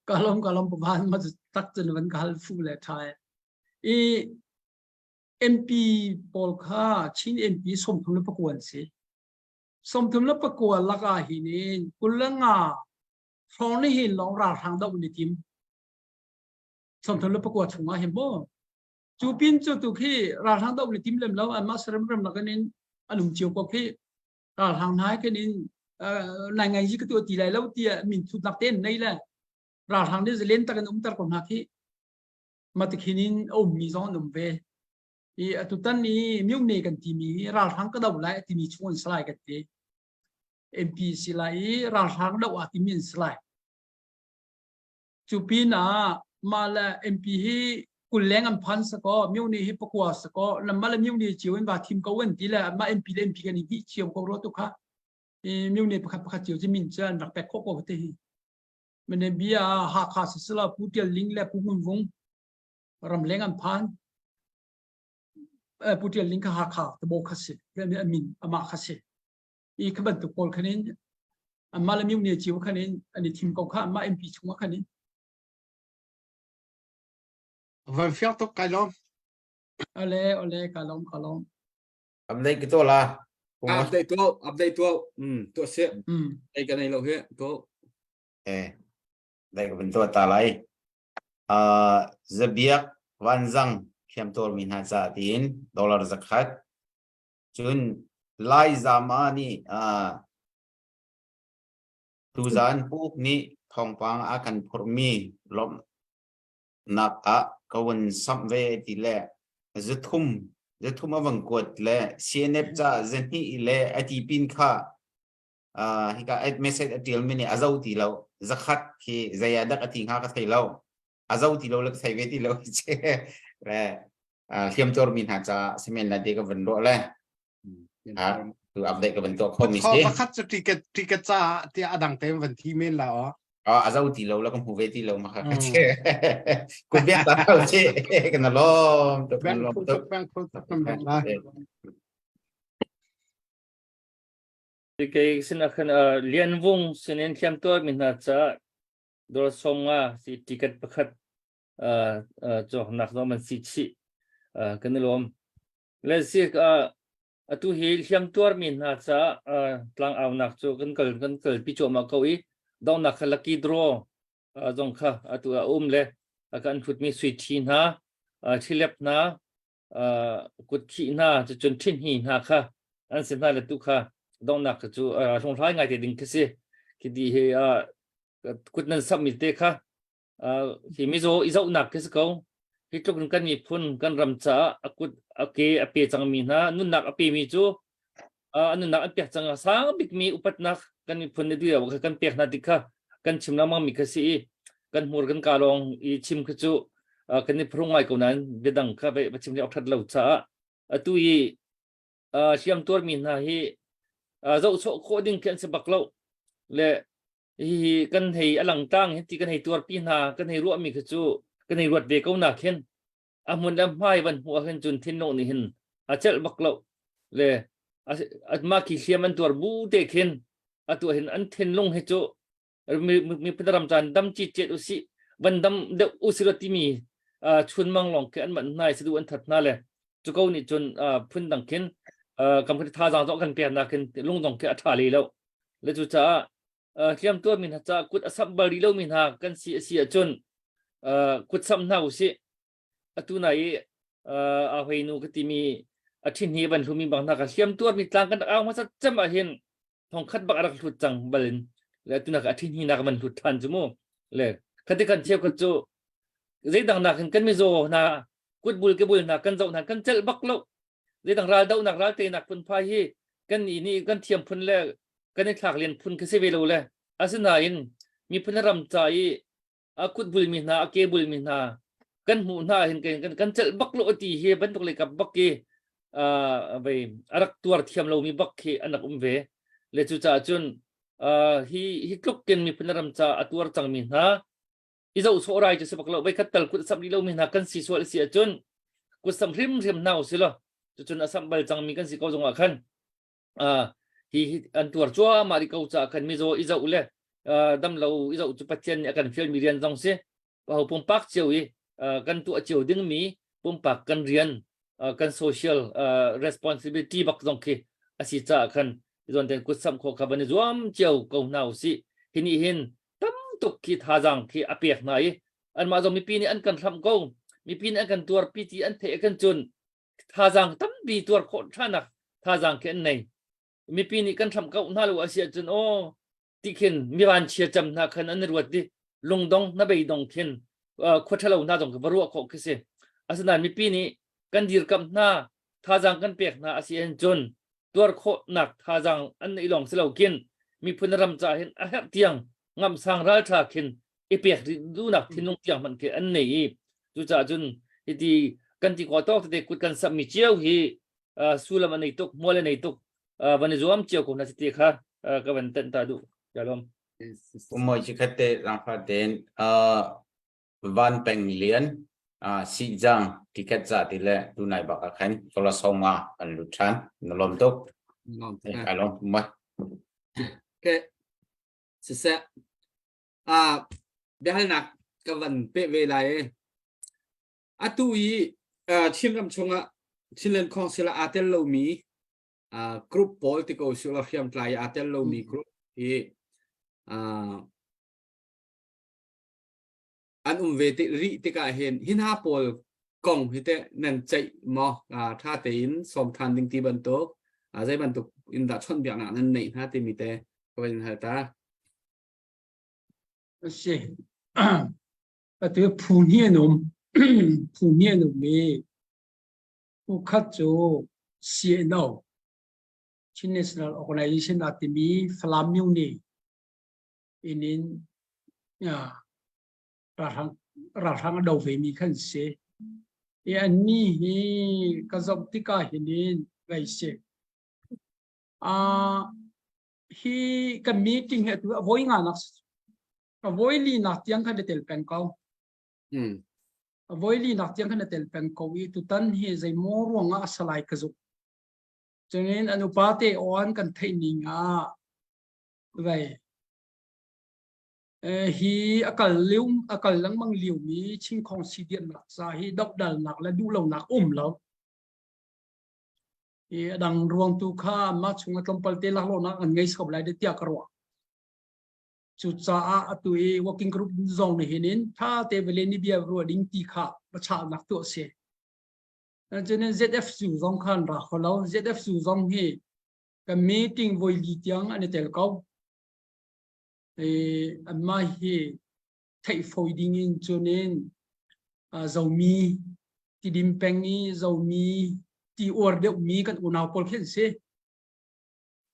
Kalom kalom pavan ma tak cun van ka hal fu le thai i MP pawl kha Chin MP 39 an si 39 lakah hin in 25 hrawng ni hin lawng ralhrang doh ni tim 39 chungah hin maw cu pin cu tu khi ralhrang doh ni tim lem lo anmah sarem rem lakin in an um cio ko khi ralhrang hna khin in nai ngai ji ka tu ti lai lo tiah min thut nak te nei le ralhrang nih zalen tak in umter ko hna khi matikhin in a ummi zong an um ve i atutan ni myone kan timi ralhrang ka do lai timi chung an salai kan ti MP si lai i ralhrang do a timi an salai cu pin ah mah le MP hi 20 leng an phan sako myone hi pakua sako lamma le myone cio in va thim ko an ti le mah MP le MP kan i hnih cio ko ro tu kha i myone pakhat pakhat cio ci min cu an rak pek khawh ko te hi mene bia Hakha sisila Pu Tial Ling le Pu Ngun Vung ramleng an phan Pu Tial Ling kha Hakha tabo kha si a min amah kha si i kha bantuk pawl khan in anmah le myone cio khan in an i thim ko kha anmah MP chungah khan in Van fiang tuk kai lawm. Ole ole ka lawm ka lawm. Update ki to la. Update to update to to se. Ei ka nei lo he to. Eh. Dai ka bin to ta lai. Zabiak Vanzang hliamtuarmi hna ca tiin dollar 100 cun Laizama nih tuzaan Puk nih thawngpang a kan phurhmi lawmhnak ah ka vun samh ve ti le zathum zathum a vang kuat le CNF ca zahnih le a ti pin kha hika message a ṭialmi nih a zo ti lo zakhat khi zei ah dak a ti hnga ka thei lo a zo ti lo le ka thei ve ti lo le hliamtuarmi hna ca simen la te ka van ruah le ha tu update ka van tuah kho mi si pakhat cu ticket ticket ca tiah a dang te van thi men la o a zo ti lo la ka hmu ve ti lo ma kha ka che ku biak ta ko che kana lom to bank lom to bank to la Kei sin ah khan Lian Vung sinin hliamtuar mi hna caah dawr 50 si ticket pakhat. cawknak zong man si chih kan i lawm. Le si atu hi hliam tuarmi hna caah tlangaunak cu kan kal kan kalpi cuahmah ko i donghnak kha lucky draw zong kha atu a um le kan hlutmi sui ṭhi hna ṭhilep hna kutkhih hna cucun ṭhinhi hna kha an si hna le tu kha donghnak cu hlunghlai ngai te ding khi si khi di hi kut nan sammi te kha hi mizaw i zohnak khi si ko. Hi tluk in kan miphun kan ram caah a kut a ke a pe cangmi hna nunnak a pemi cu a nunnak an pek cang a sang bikmi upatnak kan miphun nih duh kha kan pek hna tik kha kan chim lengmang mi kha si i kan hmur kan ka lawng i chim kha cu kan i phurung ngai ko nain biadang kha va chim awk that lo caah atu i hliam tuarmi hna hi zohchawh khawh ding khi an si bak lo le hihi kan hei a langtang hi ti kan hei tuarpi hna kan hei ruahmi kha cu kan hei ruat ve ko na khin a hmun le hmai van hmuh ah khin cun thinlung nih hin a celh bak lo le mah khi hliam an tuar bu te khin atu hin an thinlung hi cu miphun ram caan dam ci cet usih van dam deuh usih lo timi chun mang long khi an man hna i sadu an that hna le cu ko nih cun phun dang khin kam khin thazaang zong kan pek na khin lung zong khi a tha le lo le cu caah hliam tuarmi hna caah kut a samh bal rih lomi hna kan si a si ahcun kut samh hna usih. Atu na i a hoi nu ka timi a ṭhin hi van hlumi bang hna ka hliam tuarmi tlang kan rak au hmasa cem ah hin thongkhat bak a rak hlut cang balin le atu nak a ṭhin hi nak van hlut ṭhan cu mu le khati kan cheu khat cu zeidang nak hin kan mizaw hna kutbul kebul hna kan zoh hna kan celh bak lo zeidang ral dohnak ral teinak phunphai hi kan nih nih kan thiam phun le kan i thlak lian phun khi si ve lo le asinain miphun ram ca i a kut bulmi hna a ke bulmi hna kan hmuh hna hin kan kan celh bak lo ti hi bantuk le kap bak ki vei a rak tuar thiam lomi bak khi an rak um ve le cu caah cun hi hi tluk kin miphun ram ca a tuar cangmi hna i zoh sawh rai cu si bak lo voi khat tal kut samh rih lomi hna kan si sual si ahcun kut samh hrimhrim hna usih law cucun a samh bal cangmi kan si ko zongah khan hi an tuar cuahmah rih ko caah khan mizaw i zoh le damlo i zoh cu Pathian nih a kan fialmi rian zong si ho pumpak cio i kan tuah cio dingmi pumpak kan rian kan social responsibility bak zong khi a si caah khan zawn ten kut samh khawh kha van i zuam cio ko hna usih hi nih hin tam tuk khi thazaang khi a pek hna i anmah zong mipi nih an kan hlamh ko mipi nih an kan tuarpi ti an theih kan cun thazaang tampi tuar khawh ṭhanak thazaang khi an nei mipi nih kan hlamh ko hna lo a si ahcun aw ti khin mi vanchia cam hna khan an ruat di lungdong na beidong khin khua ṭhalo hna zong va ruah khawh khi si asinain mipi nih kan dirkamh hna thazaang kan pek hna a si ahcun tuar khawhnak thazaang an neih lawng si lo khin miphun ram ca hin a herh tiang ngamsang ralṭha khin i pek duhnak thinlung tiang hmanh khi an nei i cucaah cun hiti kan ti khawh tawk tete kut kan samhmi cio hi sullam a nei tuk hmual a nei tuk van i zuam cio ko hna si ti kha ka van tenh ta duh ka lawm Umoi chikhat te rangfa ten Van Peng Lian Sihjang ticket za ti le tunai bak ah khan kola songa kan lut than na lom tuk ka lom mai ke siseh a biahalnak ka van pe ve lai e atu i Chinram chungah Chinland Council ah aa tel lomi group pawl ti ko sila hriamtlai aa tel lomi group hi an um ve rih tikah hin hi hna pawl kong hi teh nan ceih maw ṭha tein sawm ṭhan ding ti bantuk zei bantuk in dah chawnhbiaknak nan neih hna timi te ka van in hal ta. Si. Atu phu hnih an um. Phu hnih an um i phu khat cu CNO Chin National Organization a timi Falam Myung inn in ralhrang ralhrang a do ve mi khan si. I anni hi ka zoh tikah hin in vei si. Uh, hi kan meeting hi atu a voi nga nak a voi li nak tiang khan tel peng ko. Mm. A voi li nak tiang khan tel peng ko i tutan hi zeimaw ruangah a salai ka zuk. Cunin an upa te on kan theih ning ah vei. Hi a kal liu a kal lengmang liu mi Chingkhong sidiannak ca hi dohdalnak le duhlonak um lo. Hi a dang ruang tu kha mah chung a tlawmpal te laklawhnak an ngei sop lai de tiah ka ruah. Cucaah atu i working group zong nih hin in tha te vele ni bia rua ding ti kha pachahnak tu a si. Cun ZF zu zong khan ra kho lo. ZF zu zong hi kan meeting voi li tiang an i tel ko. Anmah hi theih fawi ding in cun in Zomi Tidim peng i Zomi ti uar deuhmi kan unau pawl khi an si.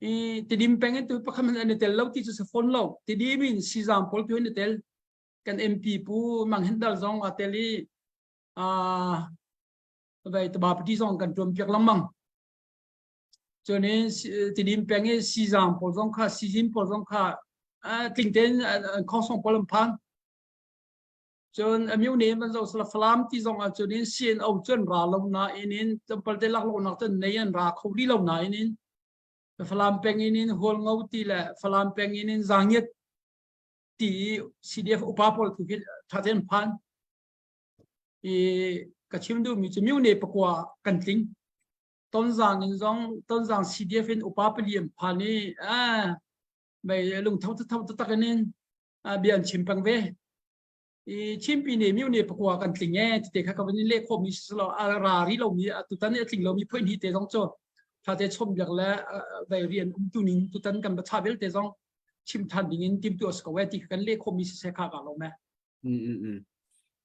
I Tidim peng in tu pakhat hmanh an i tel lo ti cu si fawn lo. Tidim in Sizang pawl tu an i tel. Kan MP pu Mang Hen Dal zong aa tel i vai Tabapati zong kan ṭuan piak lengmang. Cun in Tidim peng i Sizang pawl zong kha Sizin pawl zong kha tling tein an khongsong pawl an phan. Cun a myu ne man zo sala Falam ti zong ah cun in CNO cun ra lo nain in tlawmpal te laklawhnak cun nei an ra kho rih lo nain in Falam peng in in Hualngo ti le Falam peng in in Zangiat ti CDF upa pawl tu khi tha tein phan. I ka chim duhmi cu myu ne pakua kan tling. Tonzang in zong Tonzang CDF in upa pali an phan i ah mei lungtho tho taktak in in bia an chim peng ve. I Chinpi ne myu ne pakua kan tling e ti te kha ka van in leh khawhmi si lo a ra ri lomi tutan i a tling lomi phoih hnih te zong cu tha te chom biak le vai rian um tu ning tutan kan ba cha vialte zong chim than ding in tim tu as ko e ti kan leh khawhmi si se kha ka lo me. Mm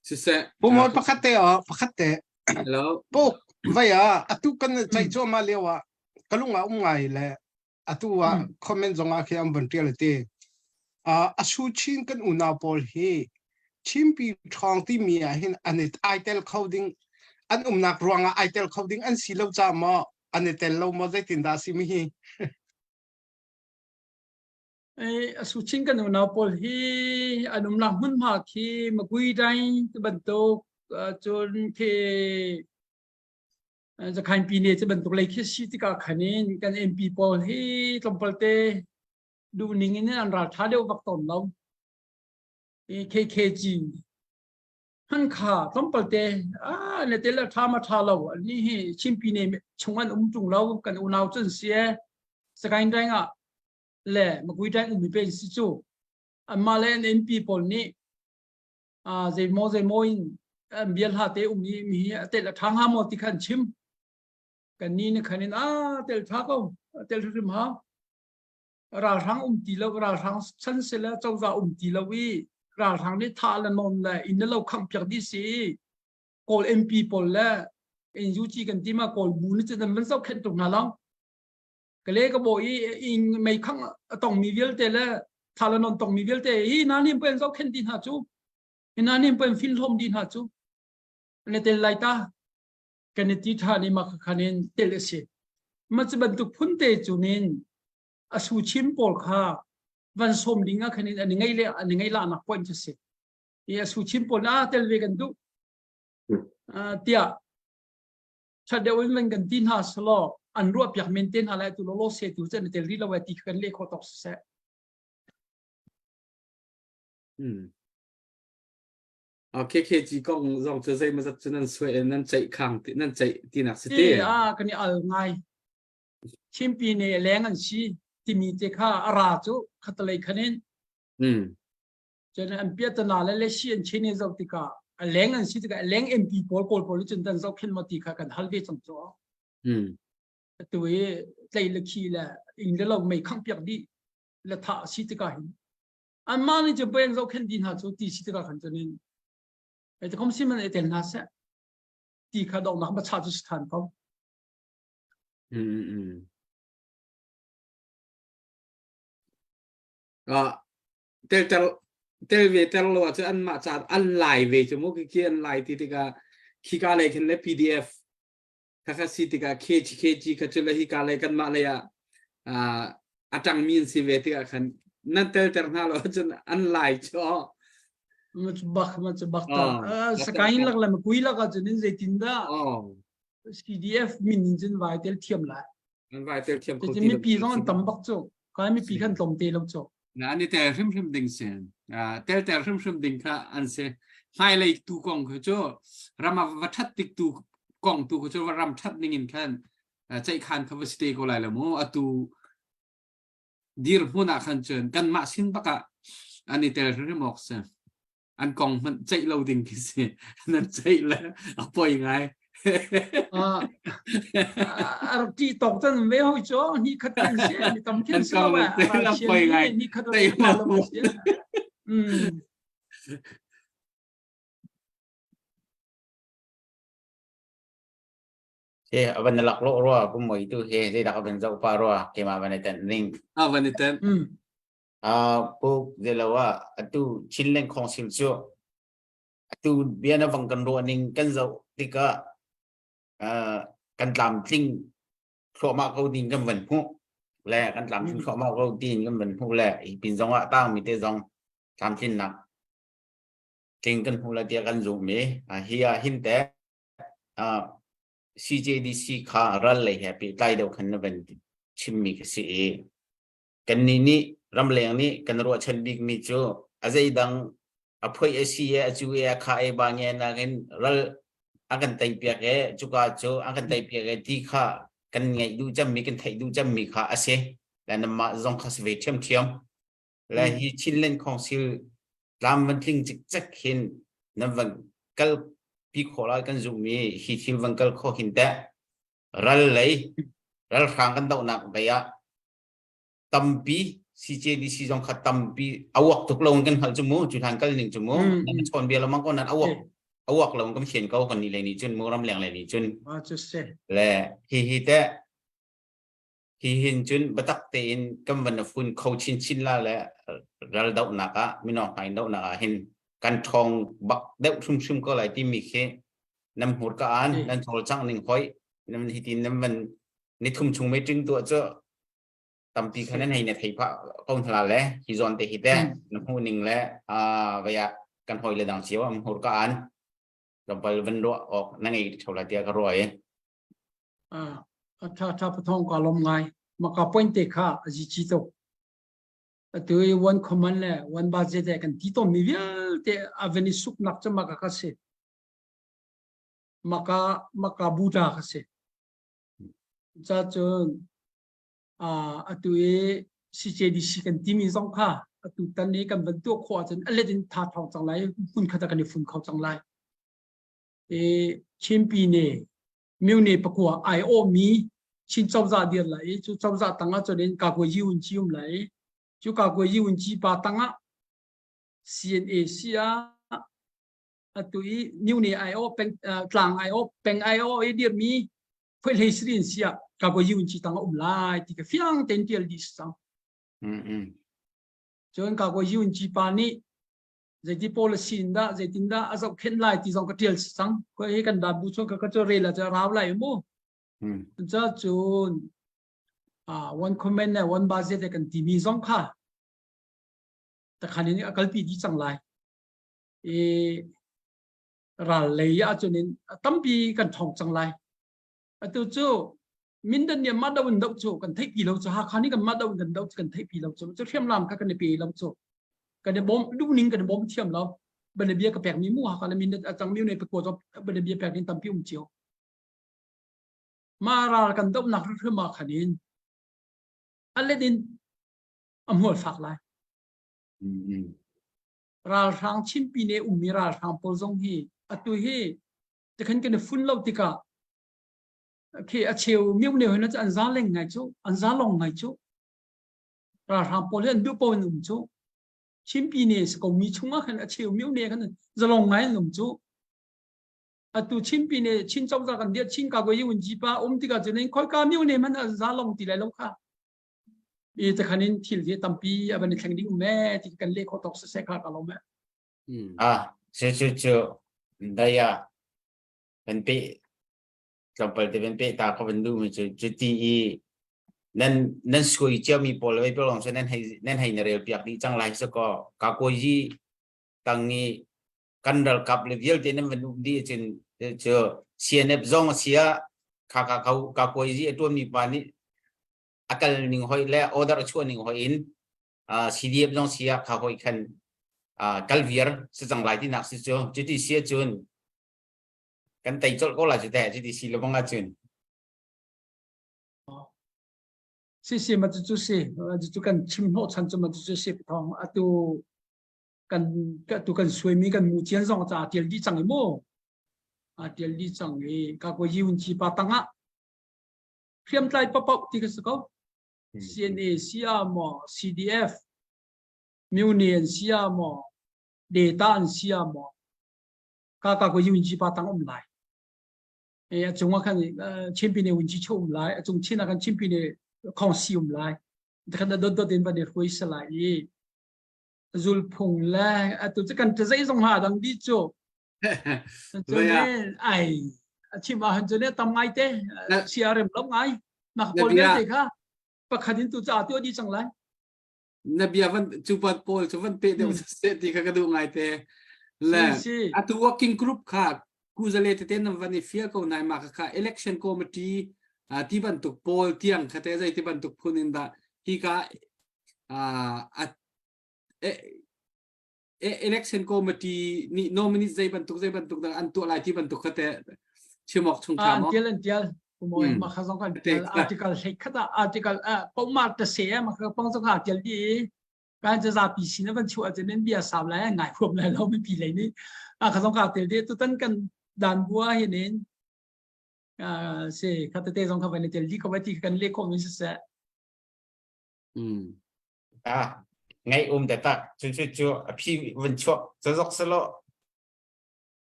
Siseh. Pumol pakhat te ah pakhat te. Hello. Puk vai ah atu kan chai chu ma leo ah kalung ah um ngai le atu ah comment zong ah khi am van tial te. A su chin kan unau pawl hi Chinpi ṭhawng timi ah hin an i ai tel kho ding an umnak ruangah ai tel kho ding an si lo ca maw an i tel lo maw zeitin dah si mi hi A suchin kan unau pawl hi an umnak hmunhma khi Magui Daing ti bantuk cun khi Zakhain Pine ti bantuk lei khi si tikah khan in kan MP pawl hi tlawmpal te duhning in an ralṭha deuh bak tawn lo. KKG hman kha tlawmpal te ah na tel a ṭha ma ṭha lo ni hi Chin Pine chung an um ṭung lo kan unau cun si e Sagaing Daing ah le Magui Daing ummi pe si cu anmah le an MP pawl nih zeimaw zeimaw in an bial hla te um i mi hi a tel a ṭha hnga maw ti kha an chim kan ni ni khan in a tel ṭha ko tel hrim hau ralhrang um ti lo ralhrang chan se le cozah um ti lo i ralhrang nih thah le nawn le inn le lo khangh piak dih si i Kawl MP pawl le NUG kan ti ma Kawl bu nih cun an van zohkhenh tuk hna lo kale ka bo i ing mei khang a tongmi vialte le thah le nawn tongmi vialte hi na nim pen zohkhenh dih hna cu hi na nim pen fil hlawm dih hna cu ne tel lai ta kan i ti tha ni ma khan in tel a si ma cu bantuk phun te cu nin a su chim pawl kha van som ding ah khan in an ngei le an ngei la nak point si i a su chim pawl na tel ve kan duh tiah ṭhat deuh in van kan ti hna selaw an ruah piak men te hna lai tu lo se tu chan tel ri lo ti kan le kho tok seh Hmm. KKG kong zong cu zei mazat cu nan suai nan ceih khang ti nan ceih tinak si te. A kan i al ngai. Chimpi ne leng an si timi te kha a ra cu khatalei khanin. Hmm. Cun an piatana le le si an chin i zoh tikah a leng an si tikah a leng MP pawl kawl pawl cun dan zohkhenh maw ti kha kan hal ve cang cu. Mm. Atu i tlei le khi le ing le lo mei khangh piak dih le thah si tikah hin anmah nih cu peng zohkhenh dih hna cu ti si tikah khan cun in ai te khom si man ai tel hna seh ti kha donghnak ba cha cu si than ko. Mm mm. Ah tel tel tel ve tel lo ahcun anmah ca an lai ve cu mu khi an lai ti tikah khika lei khin le PDF khakha si tikah KG KG kha cu le hika lei kanmah lei ah a ṭangmi an si ve tikah khan nan telter hna lo ahcun an lai cu bak ma cu bak ta sakain lak le makui lak ahcun in zeitin dah CDF min in cun vai tel thiam lai an vai tel thiam ko ti mipi zong an tam bak cu kai mipi khan tlawm te lo cu. Na an i tel hrimhrim ding si. Tel tel hrimhrim ding kha an si. Hmailei tu kong kha cu ram a va ṭhat tik tu kong tu kha cu ram ṭhat ning in khan ceihkhan kha va si te ko lai lo mu. Atu dirhmun ah khan cun kanmah sin bak ah an i tel hrimhrim awk si. An kong hmanh ceih lo ding khi si. Nan ceih le a poi ngai. A rak ṭih tawk cun ve hoi cu ni khat kan si mi tam khin si lo a poi ngai. Ni khat lo si. Mm. He avan lak lo rua pu moi tu he zei dak avan zau pa rua kema van ten ning. Avan ten. Mm. A pu zelawa atu Chinland Council cu atu bia na vang kan ruah ning kan zoh tikah kan tlamtling thluahmah ko ding kan van hmuh le kan tlamtling thluahmah ko din kan van hmuh le hi pin zong ah tang mi te zong tlamtlinnak tling kan hmuh la tiah kan zumh i hi ah hin te CJDC kha ral lei he pehtlai deuh khan na van chimmi ka si i Kannih nih ramleng nih kan ruahchan bikmi cu a zeidang a phoih a si e a cu e a kha e ba nge nakin ral a kan teipiak e cuka cu a kan teipiak e ti kha kan ngaih duh cemmi kan theih duh cemmi kha a si. Le nanmah zong kha si ve ṭhiamṭhiam. Le hi Chinland Council tlam van tling cikcek hin nan van kal pi khawh lai kan zumh i hi thil van kal khawh hin teh ral lei ralhrang kan dohnak lei ah tampi CJDC zong kha tampi awak tuk lo kan hngalh cu mu cu hlan kal ning cu mu nan chawn bia lamang ko nan awak awak lo kan fian ko kan ni le ni cun mu ram leng le ni cun le hi hi te hi hin cun batak tein kan van fun kho chin chin la le ral doh nak ah minong hain doh nak ah hin kan thong bak deuh hrim hrim ko lai ti mi khi nam hmur ka an nan chawl chang ning hoi nam hi tin nam van ni thum chung meeting tuah cu tampi khan nan hei na thei phah ko hna le hi zawn te hi te na hmu ning le a vaya kan hoi le dang cio am hur ka an tlawmpal van ruah awk na ngei tho la tia ka ruah i a tha tha pathong ka lom ngai maka point te kha aji chi to atu i one common le one budget kan ti tom mi vialte aveni suk nak cha maka ka se maka maka buta ka se Ca cun atu i CJDC kan timi zong kha atu tan i kan van tuah khawh ahcun a let in tha thawng cang lai hmun khat ah kan i fun kho cang lai. I Chinpi ne myone pakua ai awmi Chin cozah dir lai i cu cozah tangah cun in Kakwe Yi Wun Ci um lai i cu Kakwe Yi Wun Ci pa tangah CNA si ah atu i myone ai aw peng tlang ai aw peng ai aw i dirmi phuihlei sirin sia ka ko yun chi tang um lai ti ka fiang ten tial di sang cun ka ko yun chi pa nih zeiti policy in dah zeitin dah a zohkhenh lai ti zong ka tial sang ko hi kan da bu chung ka ka chu rel a rau lai mu cha cun one comment le one budget kan timi zong kha takhan in a kalpi di cang lai i ral lei ahcun in tampi kan thong cang lai. Atu cu Mindan nih mah do in doh cu kan theih pi lo cu Hakha nih kan mah do in kan doh cu kan theih pi lo cu cu hriamnam kha kan i pe lo cu kan i bawm duhning kan i bawm thiam lo bia ka pek mi mu Hakha le Mindat a cang mi ne pe ko cu bia pek in tampi um cio ma ral kan dohnak hrim ah khan in a let in a hmual fak lai Ralhrang Chinpi ne ummi ralhrang pawl zong hi atu hi tikhan kan i fun lo tikah khi a cheu miu ne hoi cu an za leng ngai cu an za long ngai cu ralhrang pawl hi an duh paoh in um cu Chinpi ne si ko mi chungah khan a cheu miu ne khan zalong ngai an um cu atu Chinpi ne Chin cozah kan dia Chin ka ko yi un ji pa um tikah cun khoi ka miu ne man za long ti lai lo kha i takhan in thil hi tampi a van i thleng ding um e ti kan leh khawh tawk siseh kha ka lawm e. Ah, cu cu cu daya kan pe tlawmpal te kan pe ta ka van duh mi cu cu ti i nan nan sui cia mi pawl ve pawl lawng nan hei nan hei na rel piak dih cang lai so ko ka ko yi tang i kan ralkap le vialte nan van um dih cun cu CNF zong a sia kha ka ka ko yi a tuan mi pa nih a kal ning hoi le order a chuah ning hoi in. CDF zong si ah kha hoi khan kal viar si cang lai tinak si cu cuti si ahcun kan tei colh ko lai cu teh cuti si lo bang ahcun Si si ma cu si cu kan chim hnawh chan cu ma cu si thong atu kan tu kan suaimi kan mu cian zong ca tial di cang i mu a tial di cang i ka ko yiun chi pa tangah hriamtlai papau ti ka si ko CNA sia maw CDF Myone an sia maw Data an sia maw ka ka ko yiun chi pa tang um lai e a cung ah khan Chin pine wun chi cho um lai a cung chin ah khan Chin pine khong si um lai khan da dot dot in van i hruai salai i zulphung le atu cu kan zei zong ha dang di cu cu ne ai a chim ah han cu ne tam ngai te sia rem lo ngai nak pawl vialte kha pakhat in tu ca tu di cang lai na bia van cu pat pawl cu van pe deuh se ti kha ka duh ngai te le atu working group kha kuzale tete nan van i fial ko nai ma kha election committee ti bantuk pawl tiang kha te zei ti bantuk phun in dah hi ka election committee nih nominee zei bantuk zei bantuk dah an tuah lai ti bantuk kha te chim awk chung tha maw? An tial an tial kumoi ma kha zong kan tial article hlei khat ah article poma ta se ma kha pong zong ha tial di kan cha zapi sin van chu a chen bia sam lai ngai huam lai lo mi pi lei ni a kha zong ka tial di tu tan kan dan bua hin in se kha te zong kha van tial di ko ti kan le ko mi se Mm. Ah, ngai um te tak cu cu cu a phi van chuak zazok selo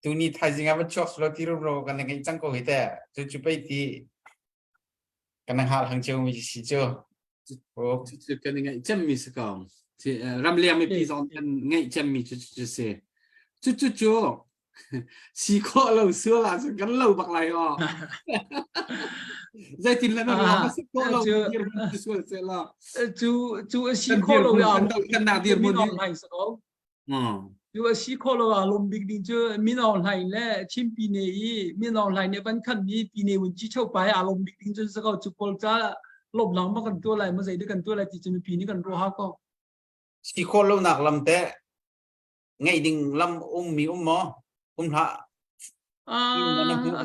tuni thaizing ah van chuak selo ti rum ro kan ngai cang ko hi te cu cu pei ti kan hal hang cheu mi si cu cu cu kan ngai cem mi si ko ramleng mi pi zong kan ngai cem mi cu cu si cu cu cu Si khawh lo sual ahcun kan lo bak lai aw. Zeitin le na ruang a si khawh lo dirhmun cu sual seh law. Cu cu a si khawh lo ya kan nak dirhmun hi. Cu a si khawh lo a lom bik ding cu Min Aung Hlaing le Chin Pine i Min Aung Hlaing nih van khan mi Pine vun ci cheu pa a lom bik ding cu sa ko cu pawl ca lom lang ma kan tuah lai ma zei dah kan tuah lai ti cu mipi nih kan ruah ko. Si khawh lo nak lam te ngeih ding lam ummi um maw um hlah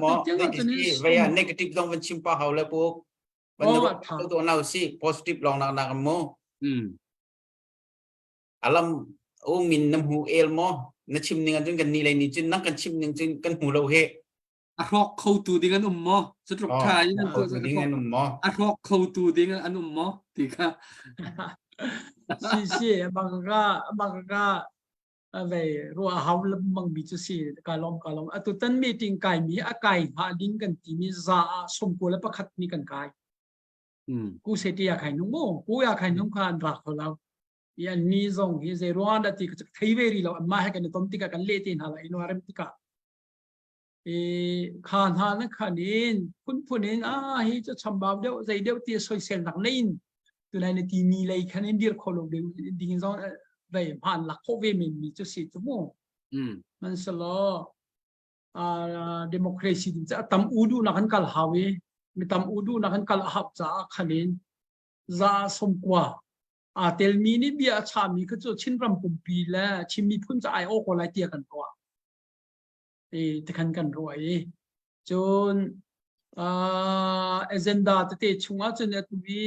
maw vei ah negative zong van chim pa hau le pu van na to nau si positive long nak nak mu alam um in na hmu el mo na chim ning cun kan ni lei ni cun nang kan chim ning cun kan hmu lo he a hrawk kho tu ding an um maw cutluk tha in an tuah ding an um maw a hrawk kho tu ding an um maw ti kha si si mangka mangka vei ruah hau mang mi chu si ka lom ka lom atu tan meeting kai mi a kai ha ding kan ti mi za a som ko le pakhat ni kan kai ku se ti ya khai nung mo ku ya khai nung kha an ra kho lo yan ni zong hi zei ruang da ti thei ve ri lo an ma he kan tom tika kan le te hna la ino rem tika i kha hna na khan in phunphun in a hi cu chambau deuh zei deuh ti soisel nak nei in tunai na ti mi lei khan in dir kho lo ding ding zong vei hman lak khawh ve men mi cu si cu mu man selo democracy ding ca tam u du na kan kal hau i mi tam u du na kan kal hau ca khan in za somkua a tel mi nih bia a cha mi kha cu Chinram pumpi le Chin miphun ca ai awk ko lai tia kan tuah i tikhan kan ruah i cun uh, agenda tete chungah cun atu i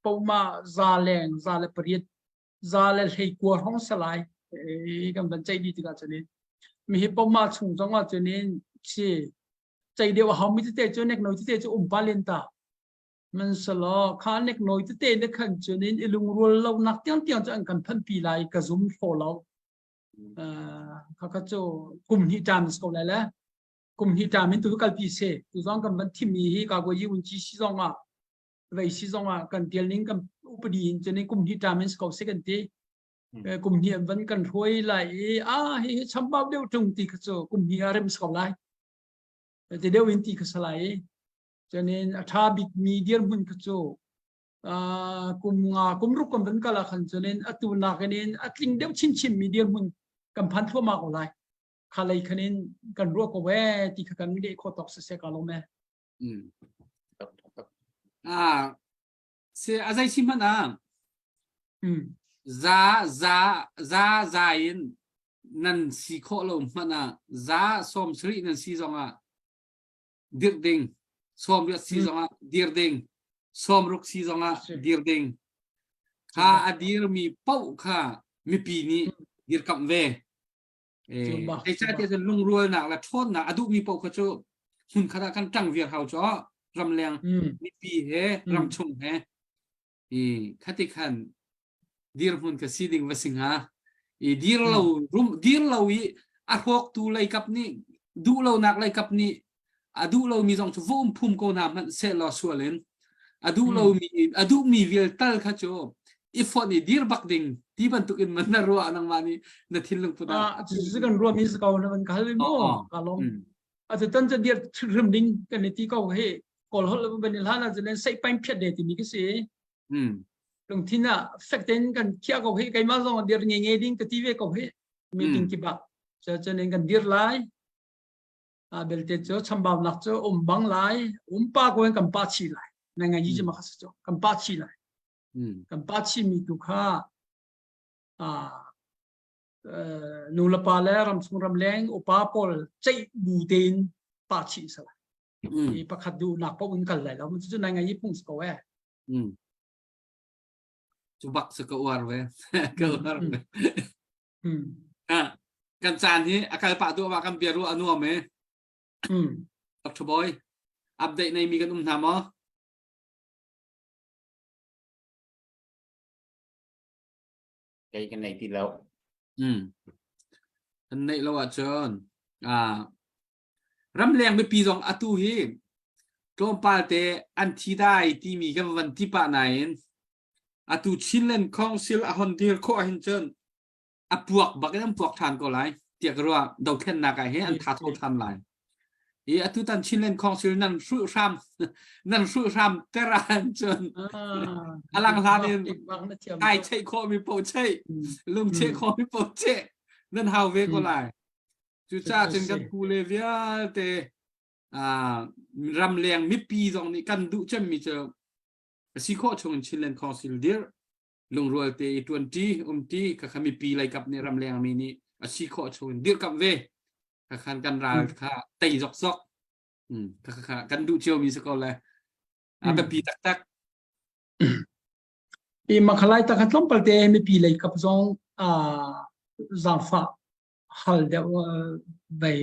poma za leng za le pariat za le hlei kua hrawng salai kan van ceih dih tikah cun mi hi poma chung zong ah cun in si ceih deuh a hau mi tete cu nek noi tete cu um pa len ta man salo kha nek noi tete ne khan cun in i lungrual lo nak tiang tiang cu an kan phan pi lai ka zum hlo lo Khakha cu kum hnih ṭam si ko lai le kum hnih ṭam in tu kalpi si tu zong kan van thimmi hi ka yi un ci si zong ah vei si zong ah kan tial ning kan upadi in cun kum hnih ṭam in si ko si kan ti kum hnih an van kan hruai lai i a hi hi chambau deuh ṭung ti kha cu kum hnih ah rem si ko lai ti deuh in ti kha si lai i cunin a ṭha bik mi dirhmun kha cu kum nga kum ruk kan van kal ah khan cunin atu nakin in a tling deuh chinchin mi dirhmun kan phan thluahmah ko lai kha lei khan in kan ruah ko ve ti kha kan leh khawh tawk siseh ka lawm e ah se a zei si hmanh ah mm. Za za za za in nan si khawh lo hmanh ah za 70 nan si zongah dirh ding 80 si zongah dir ding 60 si zongah dir ding kha a dirmi paoh kha mipi nih dirkamh ve. Zeicahtiah cun lungrualnak le ṭhawnnak a duhmi paoh kha cu hmunkhat ah kan ṭang viar hau cu ramleng mipi he ramchung he i khati khan dirhmun ka si ding va si hnga. I dir lo rum dir lo i a hrawktu leikap nih duh lonak leikap nih a duh lomi zong cu va um phum ko hna hmanh sehlaw sual in a duh lomi a duhmi vial tal kha cu i fonh i dir bak ding ti bantuk in man na ruah nangmah nih na thinlung put ah cu kan ruah mi si ko na van kal mu ka lom a tu tan dir hrim ding kan ti ko he kawl hol ban hlan ah cun sei pain phiat de ti mi ka si lungthin ah fek ten kan khia ko he keimah zong dir nge nge ding ka ti ve ko he meeting ki bak cun kan dir lai A belte cu chambaunak cu um bang lai, um pa ko in kan pa chi lai. Ngai ngai yi cu ma kha si cu kan pa chi lai. Kan pa chi mi tu kha nu le pa le ramchung ramleng upa pawl ceih bu tein pa chi sa lai. I pakhat duh nak paoh in kal lai lo. Cucu nai ngai yi phung si ko eh. Cu bak cu ka uar ve. Ka uar ve. Kan caan hi a kal pah duah kan bia ruah a nuam e. Dr. Boy, update nei mi kan um hna maw? Kei kan nei ti lo. Kan neih lo ahcun ah ramleng mipi zong atu hi tlawmpal te an thi dai timi kan van ti pah nain atu Chinland Council a hon dir khawh ahhin cun a puak bak in an puak ṭhan ko lai tiah ka ruah. Dothlennak ah hin an tha tho ṭhan lai. I atu tan Chinland Council nan hrulh hram nan hrulh hram ter ahhin cun a lang hlan in ai cheih khawh mi poh cheih lung cheh khawh mi poh cheh nan hau ve ko lai. Cucaah cun kan pu le vialte ramleng mipi zong nih kan duh cemmi cu a si khawh chung in Chinland Council dirh lungrual te i ṭuanṭi umṭi khakha mipi leikap nih ramleng mi nih a si khawh chung in dirhkamh ve khakhan kan ral kha tei zokzok khakha kan duh cio mi si ko le a biapi taktak. I makhalai takhat tlawmpal te mipi leikap zong zaangfah hal deuh vai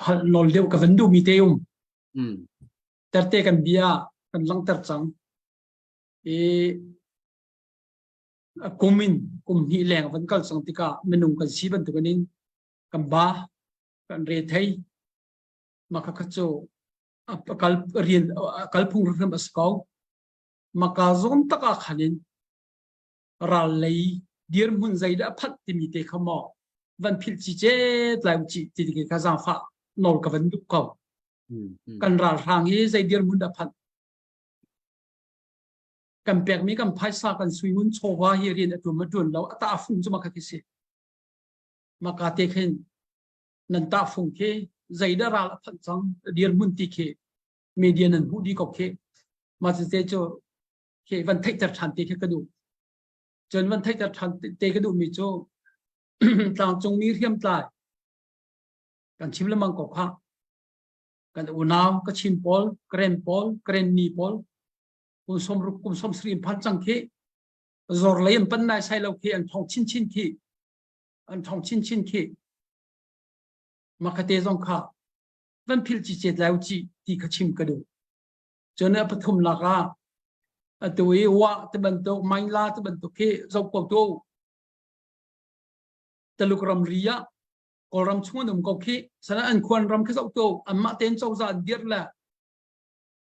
hal nawl deuh ka van duh mi te um terte kan bia kan langhter cang i kum in kum hnih leng van kal cang tikah minung kan si bantukin in kan ba kan re thei maka kha cu kal rian kal phung hrim a si ko maka zawn tak ah khan in ral lei dirhmun zeidah a phanh timi te kha maw van philh ci cet lai u ci ti kha zaangfah nawl ka van duh ko. Kan ralhrang hi zei dirhmun dah phanh? Kan pekmi kan phaisa kan suingun chawva hi rian a ṭuan ma ṭuan lo a tahfung cu maka khi si. Maka te khin nan tahfung khi zeidah ral a phanh cang dirhmun ti khi media nan hmuh dih ko khi. Mah cu cu khi van theihter ṭhan te khi ka duh. Cun van theihter ṭhan te ka duhmi cu tlangcungmi hriamtlai kan chim lengmang ko kha. Kan unau Kachin pawl, Karen pawl, Karenni pawl kum 60 kum 70 in phan cang khi zor lei an pan nai sai lo khi an thong chinchin khi an thong chinchin khi makhate zong kha van phil chi chet lai u chi ti kha chim ka duh. Cun a pathum lak ah atu i wa ti bantuk Maingla ti bantuk khi zoh ko tu Taluk ramri ah Kawlram chung an um ko khi sana an khuan ram khi zoh tu anmah tein cozah an dir le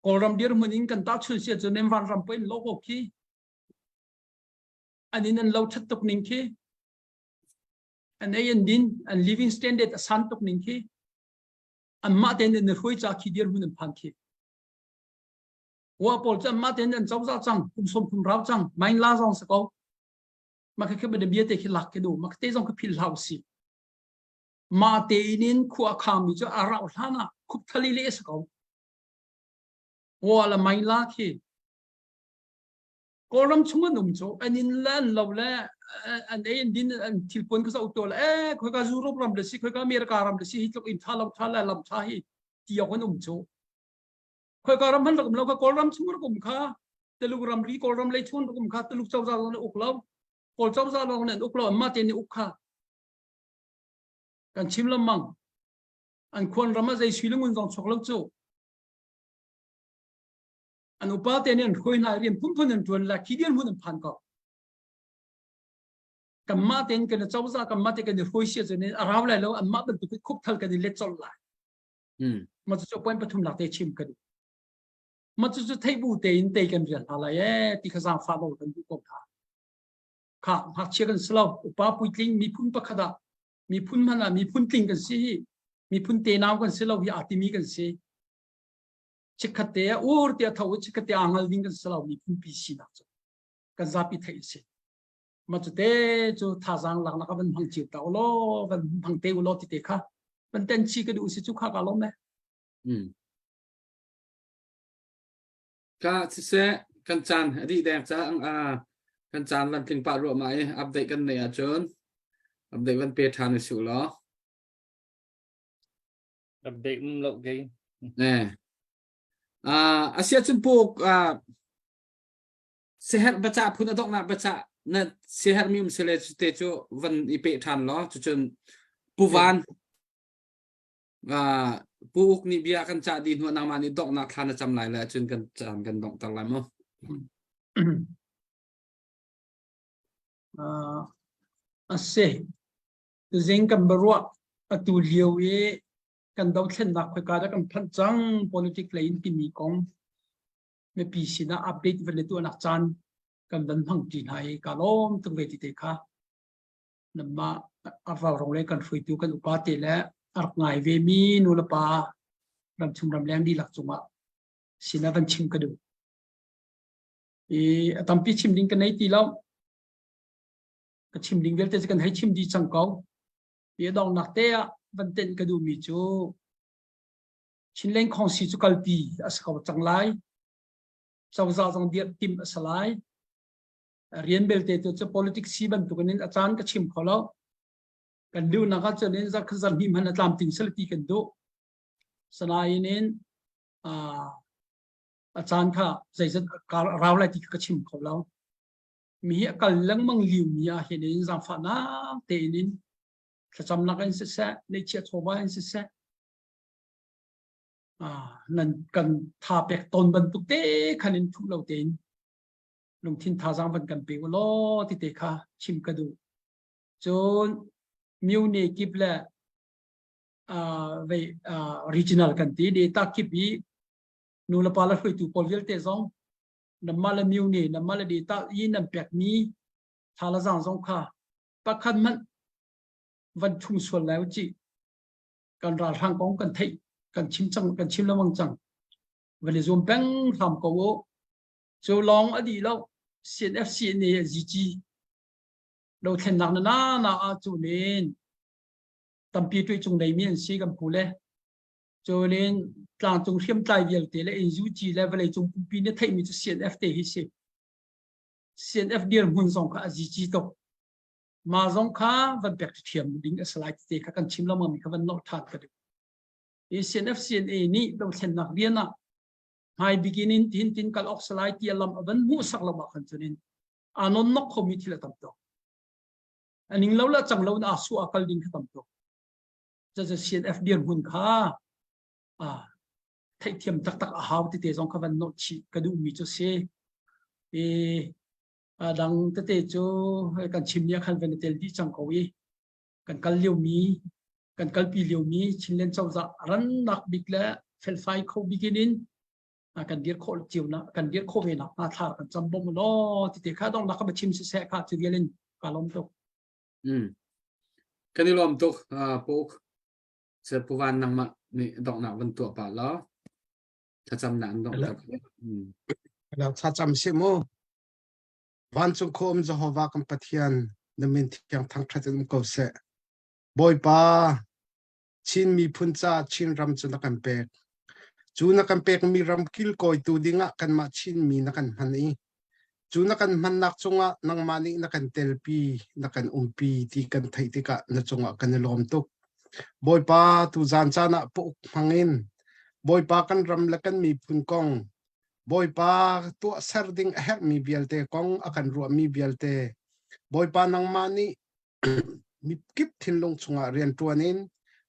Kawlram dirhmun in kan tahchun sia cu nem van ram poin lo ko khi an in an lo that tuk ning khi an ei an din an living standard a san tuk ning khi anmah tein an i hruai ca khi dirhmun an phan khi wa pawl cu anmah tein an cozah cang kum 30 rau cang main la zong si ko ma kha khi bia te khi lak ke du ma te zong khi phil hlau si ma te in khua khami cu a rau hlan ah khup thali le si ko wa la main la khi Kawlram chung an um cu an in le an lo le an ei an din an thil puan ka zoh to le eh khoi ka Europe ram le si khoi ka America ram le si hi tluk in tha lam tha le lam tha hi ti awk an um chu khoi ka ram han rak um lo ka Kawlram chung rak um kha Tuluk ram ri Kawlram lei chung rak um kha Tuluk cozah lawng nih uk lo Kawl cozah lawng nih an uk lo anmah te nih uk kha kan chim lengmang an khuan ram ah zei sui le ngun zong chuak lo cu an upa te nih an hruai hna rian phunphun an ṭuan la khi dirhmun an phan ko kanmah tein kan cozah kanmah te kan i hruai sia cun a rau lai lo anmah bantuk khupthal kan i let colh lai ma cu point pathum lak te chim ka duh ma cu cu theih bu tein tei kan rial hna lai ee ti kha zaangfah lo kan duh ko hna kha ngakchia kan si lo upa puitling miphun pakhat ah miphun hmanh ah miphun tling kan si hi miphun tenau kan si lo hi aa timi kan si chikkhat te ah ur te a tho i chikkhat te aa ngal ding kan si lo miphun pi sinak cu kan zapi theih a si ma cu te cu thazaang laknak ah van hmang cio ta ulaw van hmang te ulaw ti te kha van ten chi ka duh si cu kha ka lawm e Ka siseh kan caan a dih deng cang a kan caan van tling pah ruah ma i update kan nei ahcun update van pe ṭhan u law. Update um lo kei. Ne. Uh, asia cun puk uh, seher baca phun a donghnak baca na seher mi um sele cu te cu van i pe ṭhan law cucun puvan Uh, Pu Uk nih bia kan cah dih hnu nangmah nih donghnak thla na cam lai le cun kan caan kan donghter lai mu. Uh, a si. Tuzing kan baruah atu lio i kan dothlennak khoika dah kan phanh cang politic lei in timi kong mipi sinah update van le tuahnak caan kan van hmang ṭi hna i ka lawm tuk ve ti te kha. Nanmah a rauhrong le kan hruaitu kan upa te le a rak ngai ve mi nu le pa ramchung ramleng dihlak cungah sinah van chim ka duh. I a tampi chim ding ka nei ti lo. Ka chim ding vialte cu kan hei chim dih cang ko. I a donghnak te ah van tenh ka duhmi cu Chinland Khawngsi cu kalpi a si ko cang lai. Cozah zong dirh timh a si lai. Rian belte tu cu politics si bantukin in a caan ka chim kho lo. Kan duhnak ahcun in zarh khat zarh hnih hmanh a tlamtling sel ti kan duh. Sanain in a caan kha zeizat rau lai ti kha ka chim kho lo. Mi hi a kal lengmang liu mi ah hin in zaangfahnak tein in thlacamnak in siseh, neihchiah chawva in siseh, nan kan tha pek tawn bantuk te khan in thuh lo tein lungthin thazaang van kan pe u law ti te kha chim ka duh. Cun myone kip le vei regional kan ti data kip i nu le pa le hruaitu pawl vialte zong nanmah le myone nanmah le data i nan pekmi tha le zaang zong kha pakhat hmanh van thung sual lai u cih kan ralhrang kong kan theih kan chim cang kan chim lengmang cang van i zuam peng hram ko u Cu lawng a dih lo. CNFC nih GG dothlennak na na na ah cu len tampi tuichung leimi an si kan phu le cu len tlangcung hriamtlai vialte le NUG le vawleicung pumpi nih theihmi cu CNF te hi si. CNF dirhmun zong kha a GG tuk. Ma zong kha van pek thiam ding a si lai te kha kan chim lengmang mi kha van nolh ṭhan ka duh. Hi CNF CNA nih dothlennak rian ah hmai bikinin tin tin kal awk salai ti lam a van hmuhsak lo ah khan cunin aa non nok khomi thil a tam tuk a ning lo la cang lo na su a kal ding kha tam tuk caca CNF dirhmun kha a theihthiam taktak a hau tete zong kha van nolh chih ka duhmi cu si i a dang tete cu kan chim ni ah khan van i tel dih cang ko i kan kal liomi kan kalpi liomi Chinland cozah rannak bik le felfai kho bik in kan dir khawh cio na kan dir khawh ve nak hnga thla kan cam bom law ti te kha dong nak ka chim si seh kha chu vial in ka lom tuk mm kan i lom tuk puk se puvan nangmah nih donghnak van tuah pa law thlacam na an dong tak Lo thlacam si mu Vancung khom Jehovah kan Pathian na min thiang thangṭhat in um ko seh Bawipa, Chin miphun caah Chinram cu na kan pek. Cu na kan pekmi ram kilkawitu dingah kanmah Chinmi na kan hman i. Cu na kan hmannak cungah nangmah nih na kan telpi, na kan umpi ti kan theih tikah na cungah kan i lawm tuk. Bawipa, tuzan caan ah pauk hmangin Bawipa kan ram le kan miphun kong, Bawipa tuahser ding a herhmi vialte kong a kan ruahmi vialte, Bawipa nangmah nih mikip thinlung chungah rianṭuan in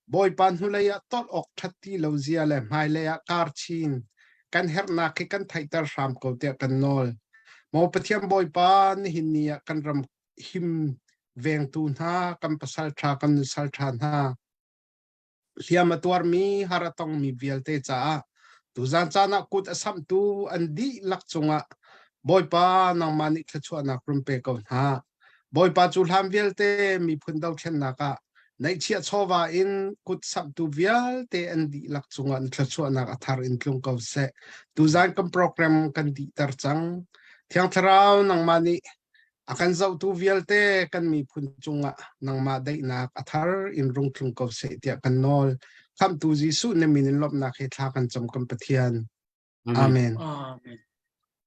Bawipa hnulei ah tolh awk ṭhat ti lo zia le hmailei ah kar chin kan herhnak hi kan theihter hram ko tiah kan nawl. Maw Pathian Bawipa, nihin ni ah kan ram him vengtu hna, kan pasal ṭha, kan nusal ṭha hna, hliam a tuarmi har a tongmi vialte caah tuzan caan ah kut a samhtu an dihlak cungah Bawipa nangmah nih thluachuahnak run pe ko hna. Bawipa cu hlan vialte miphun dothlennak ah neihchiah chawva in kut samhtu vialte an dihlak cungah na thluachuahnak a thar in tlung ko seh. Tuzan kan program kan dihter cang. Thiang Thlarau nangmah nih A kan zohtu vialte kan miphun cungah nangmah daihnak a thar in rung tlung ko seh tiah kan nawl. Khamhtu Jesuh na min in lawmhnak he thla kan cam kan Pathian. Amen. Amen.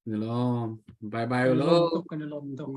Ni lawm. Bye bye Kan lo. lawm tuk, kan i lawm tuk.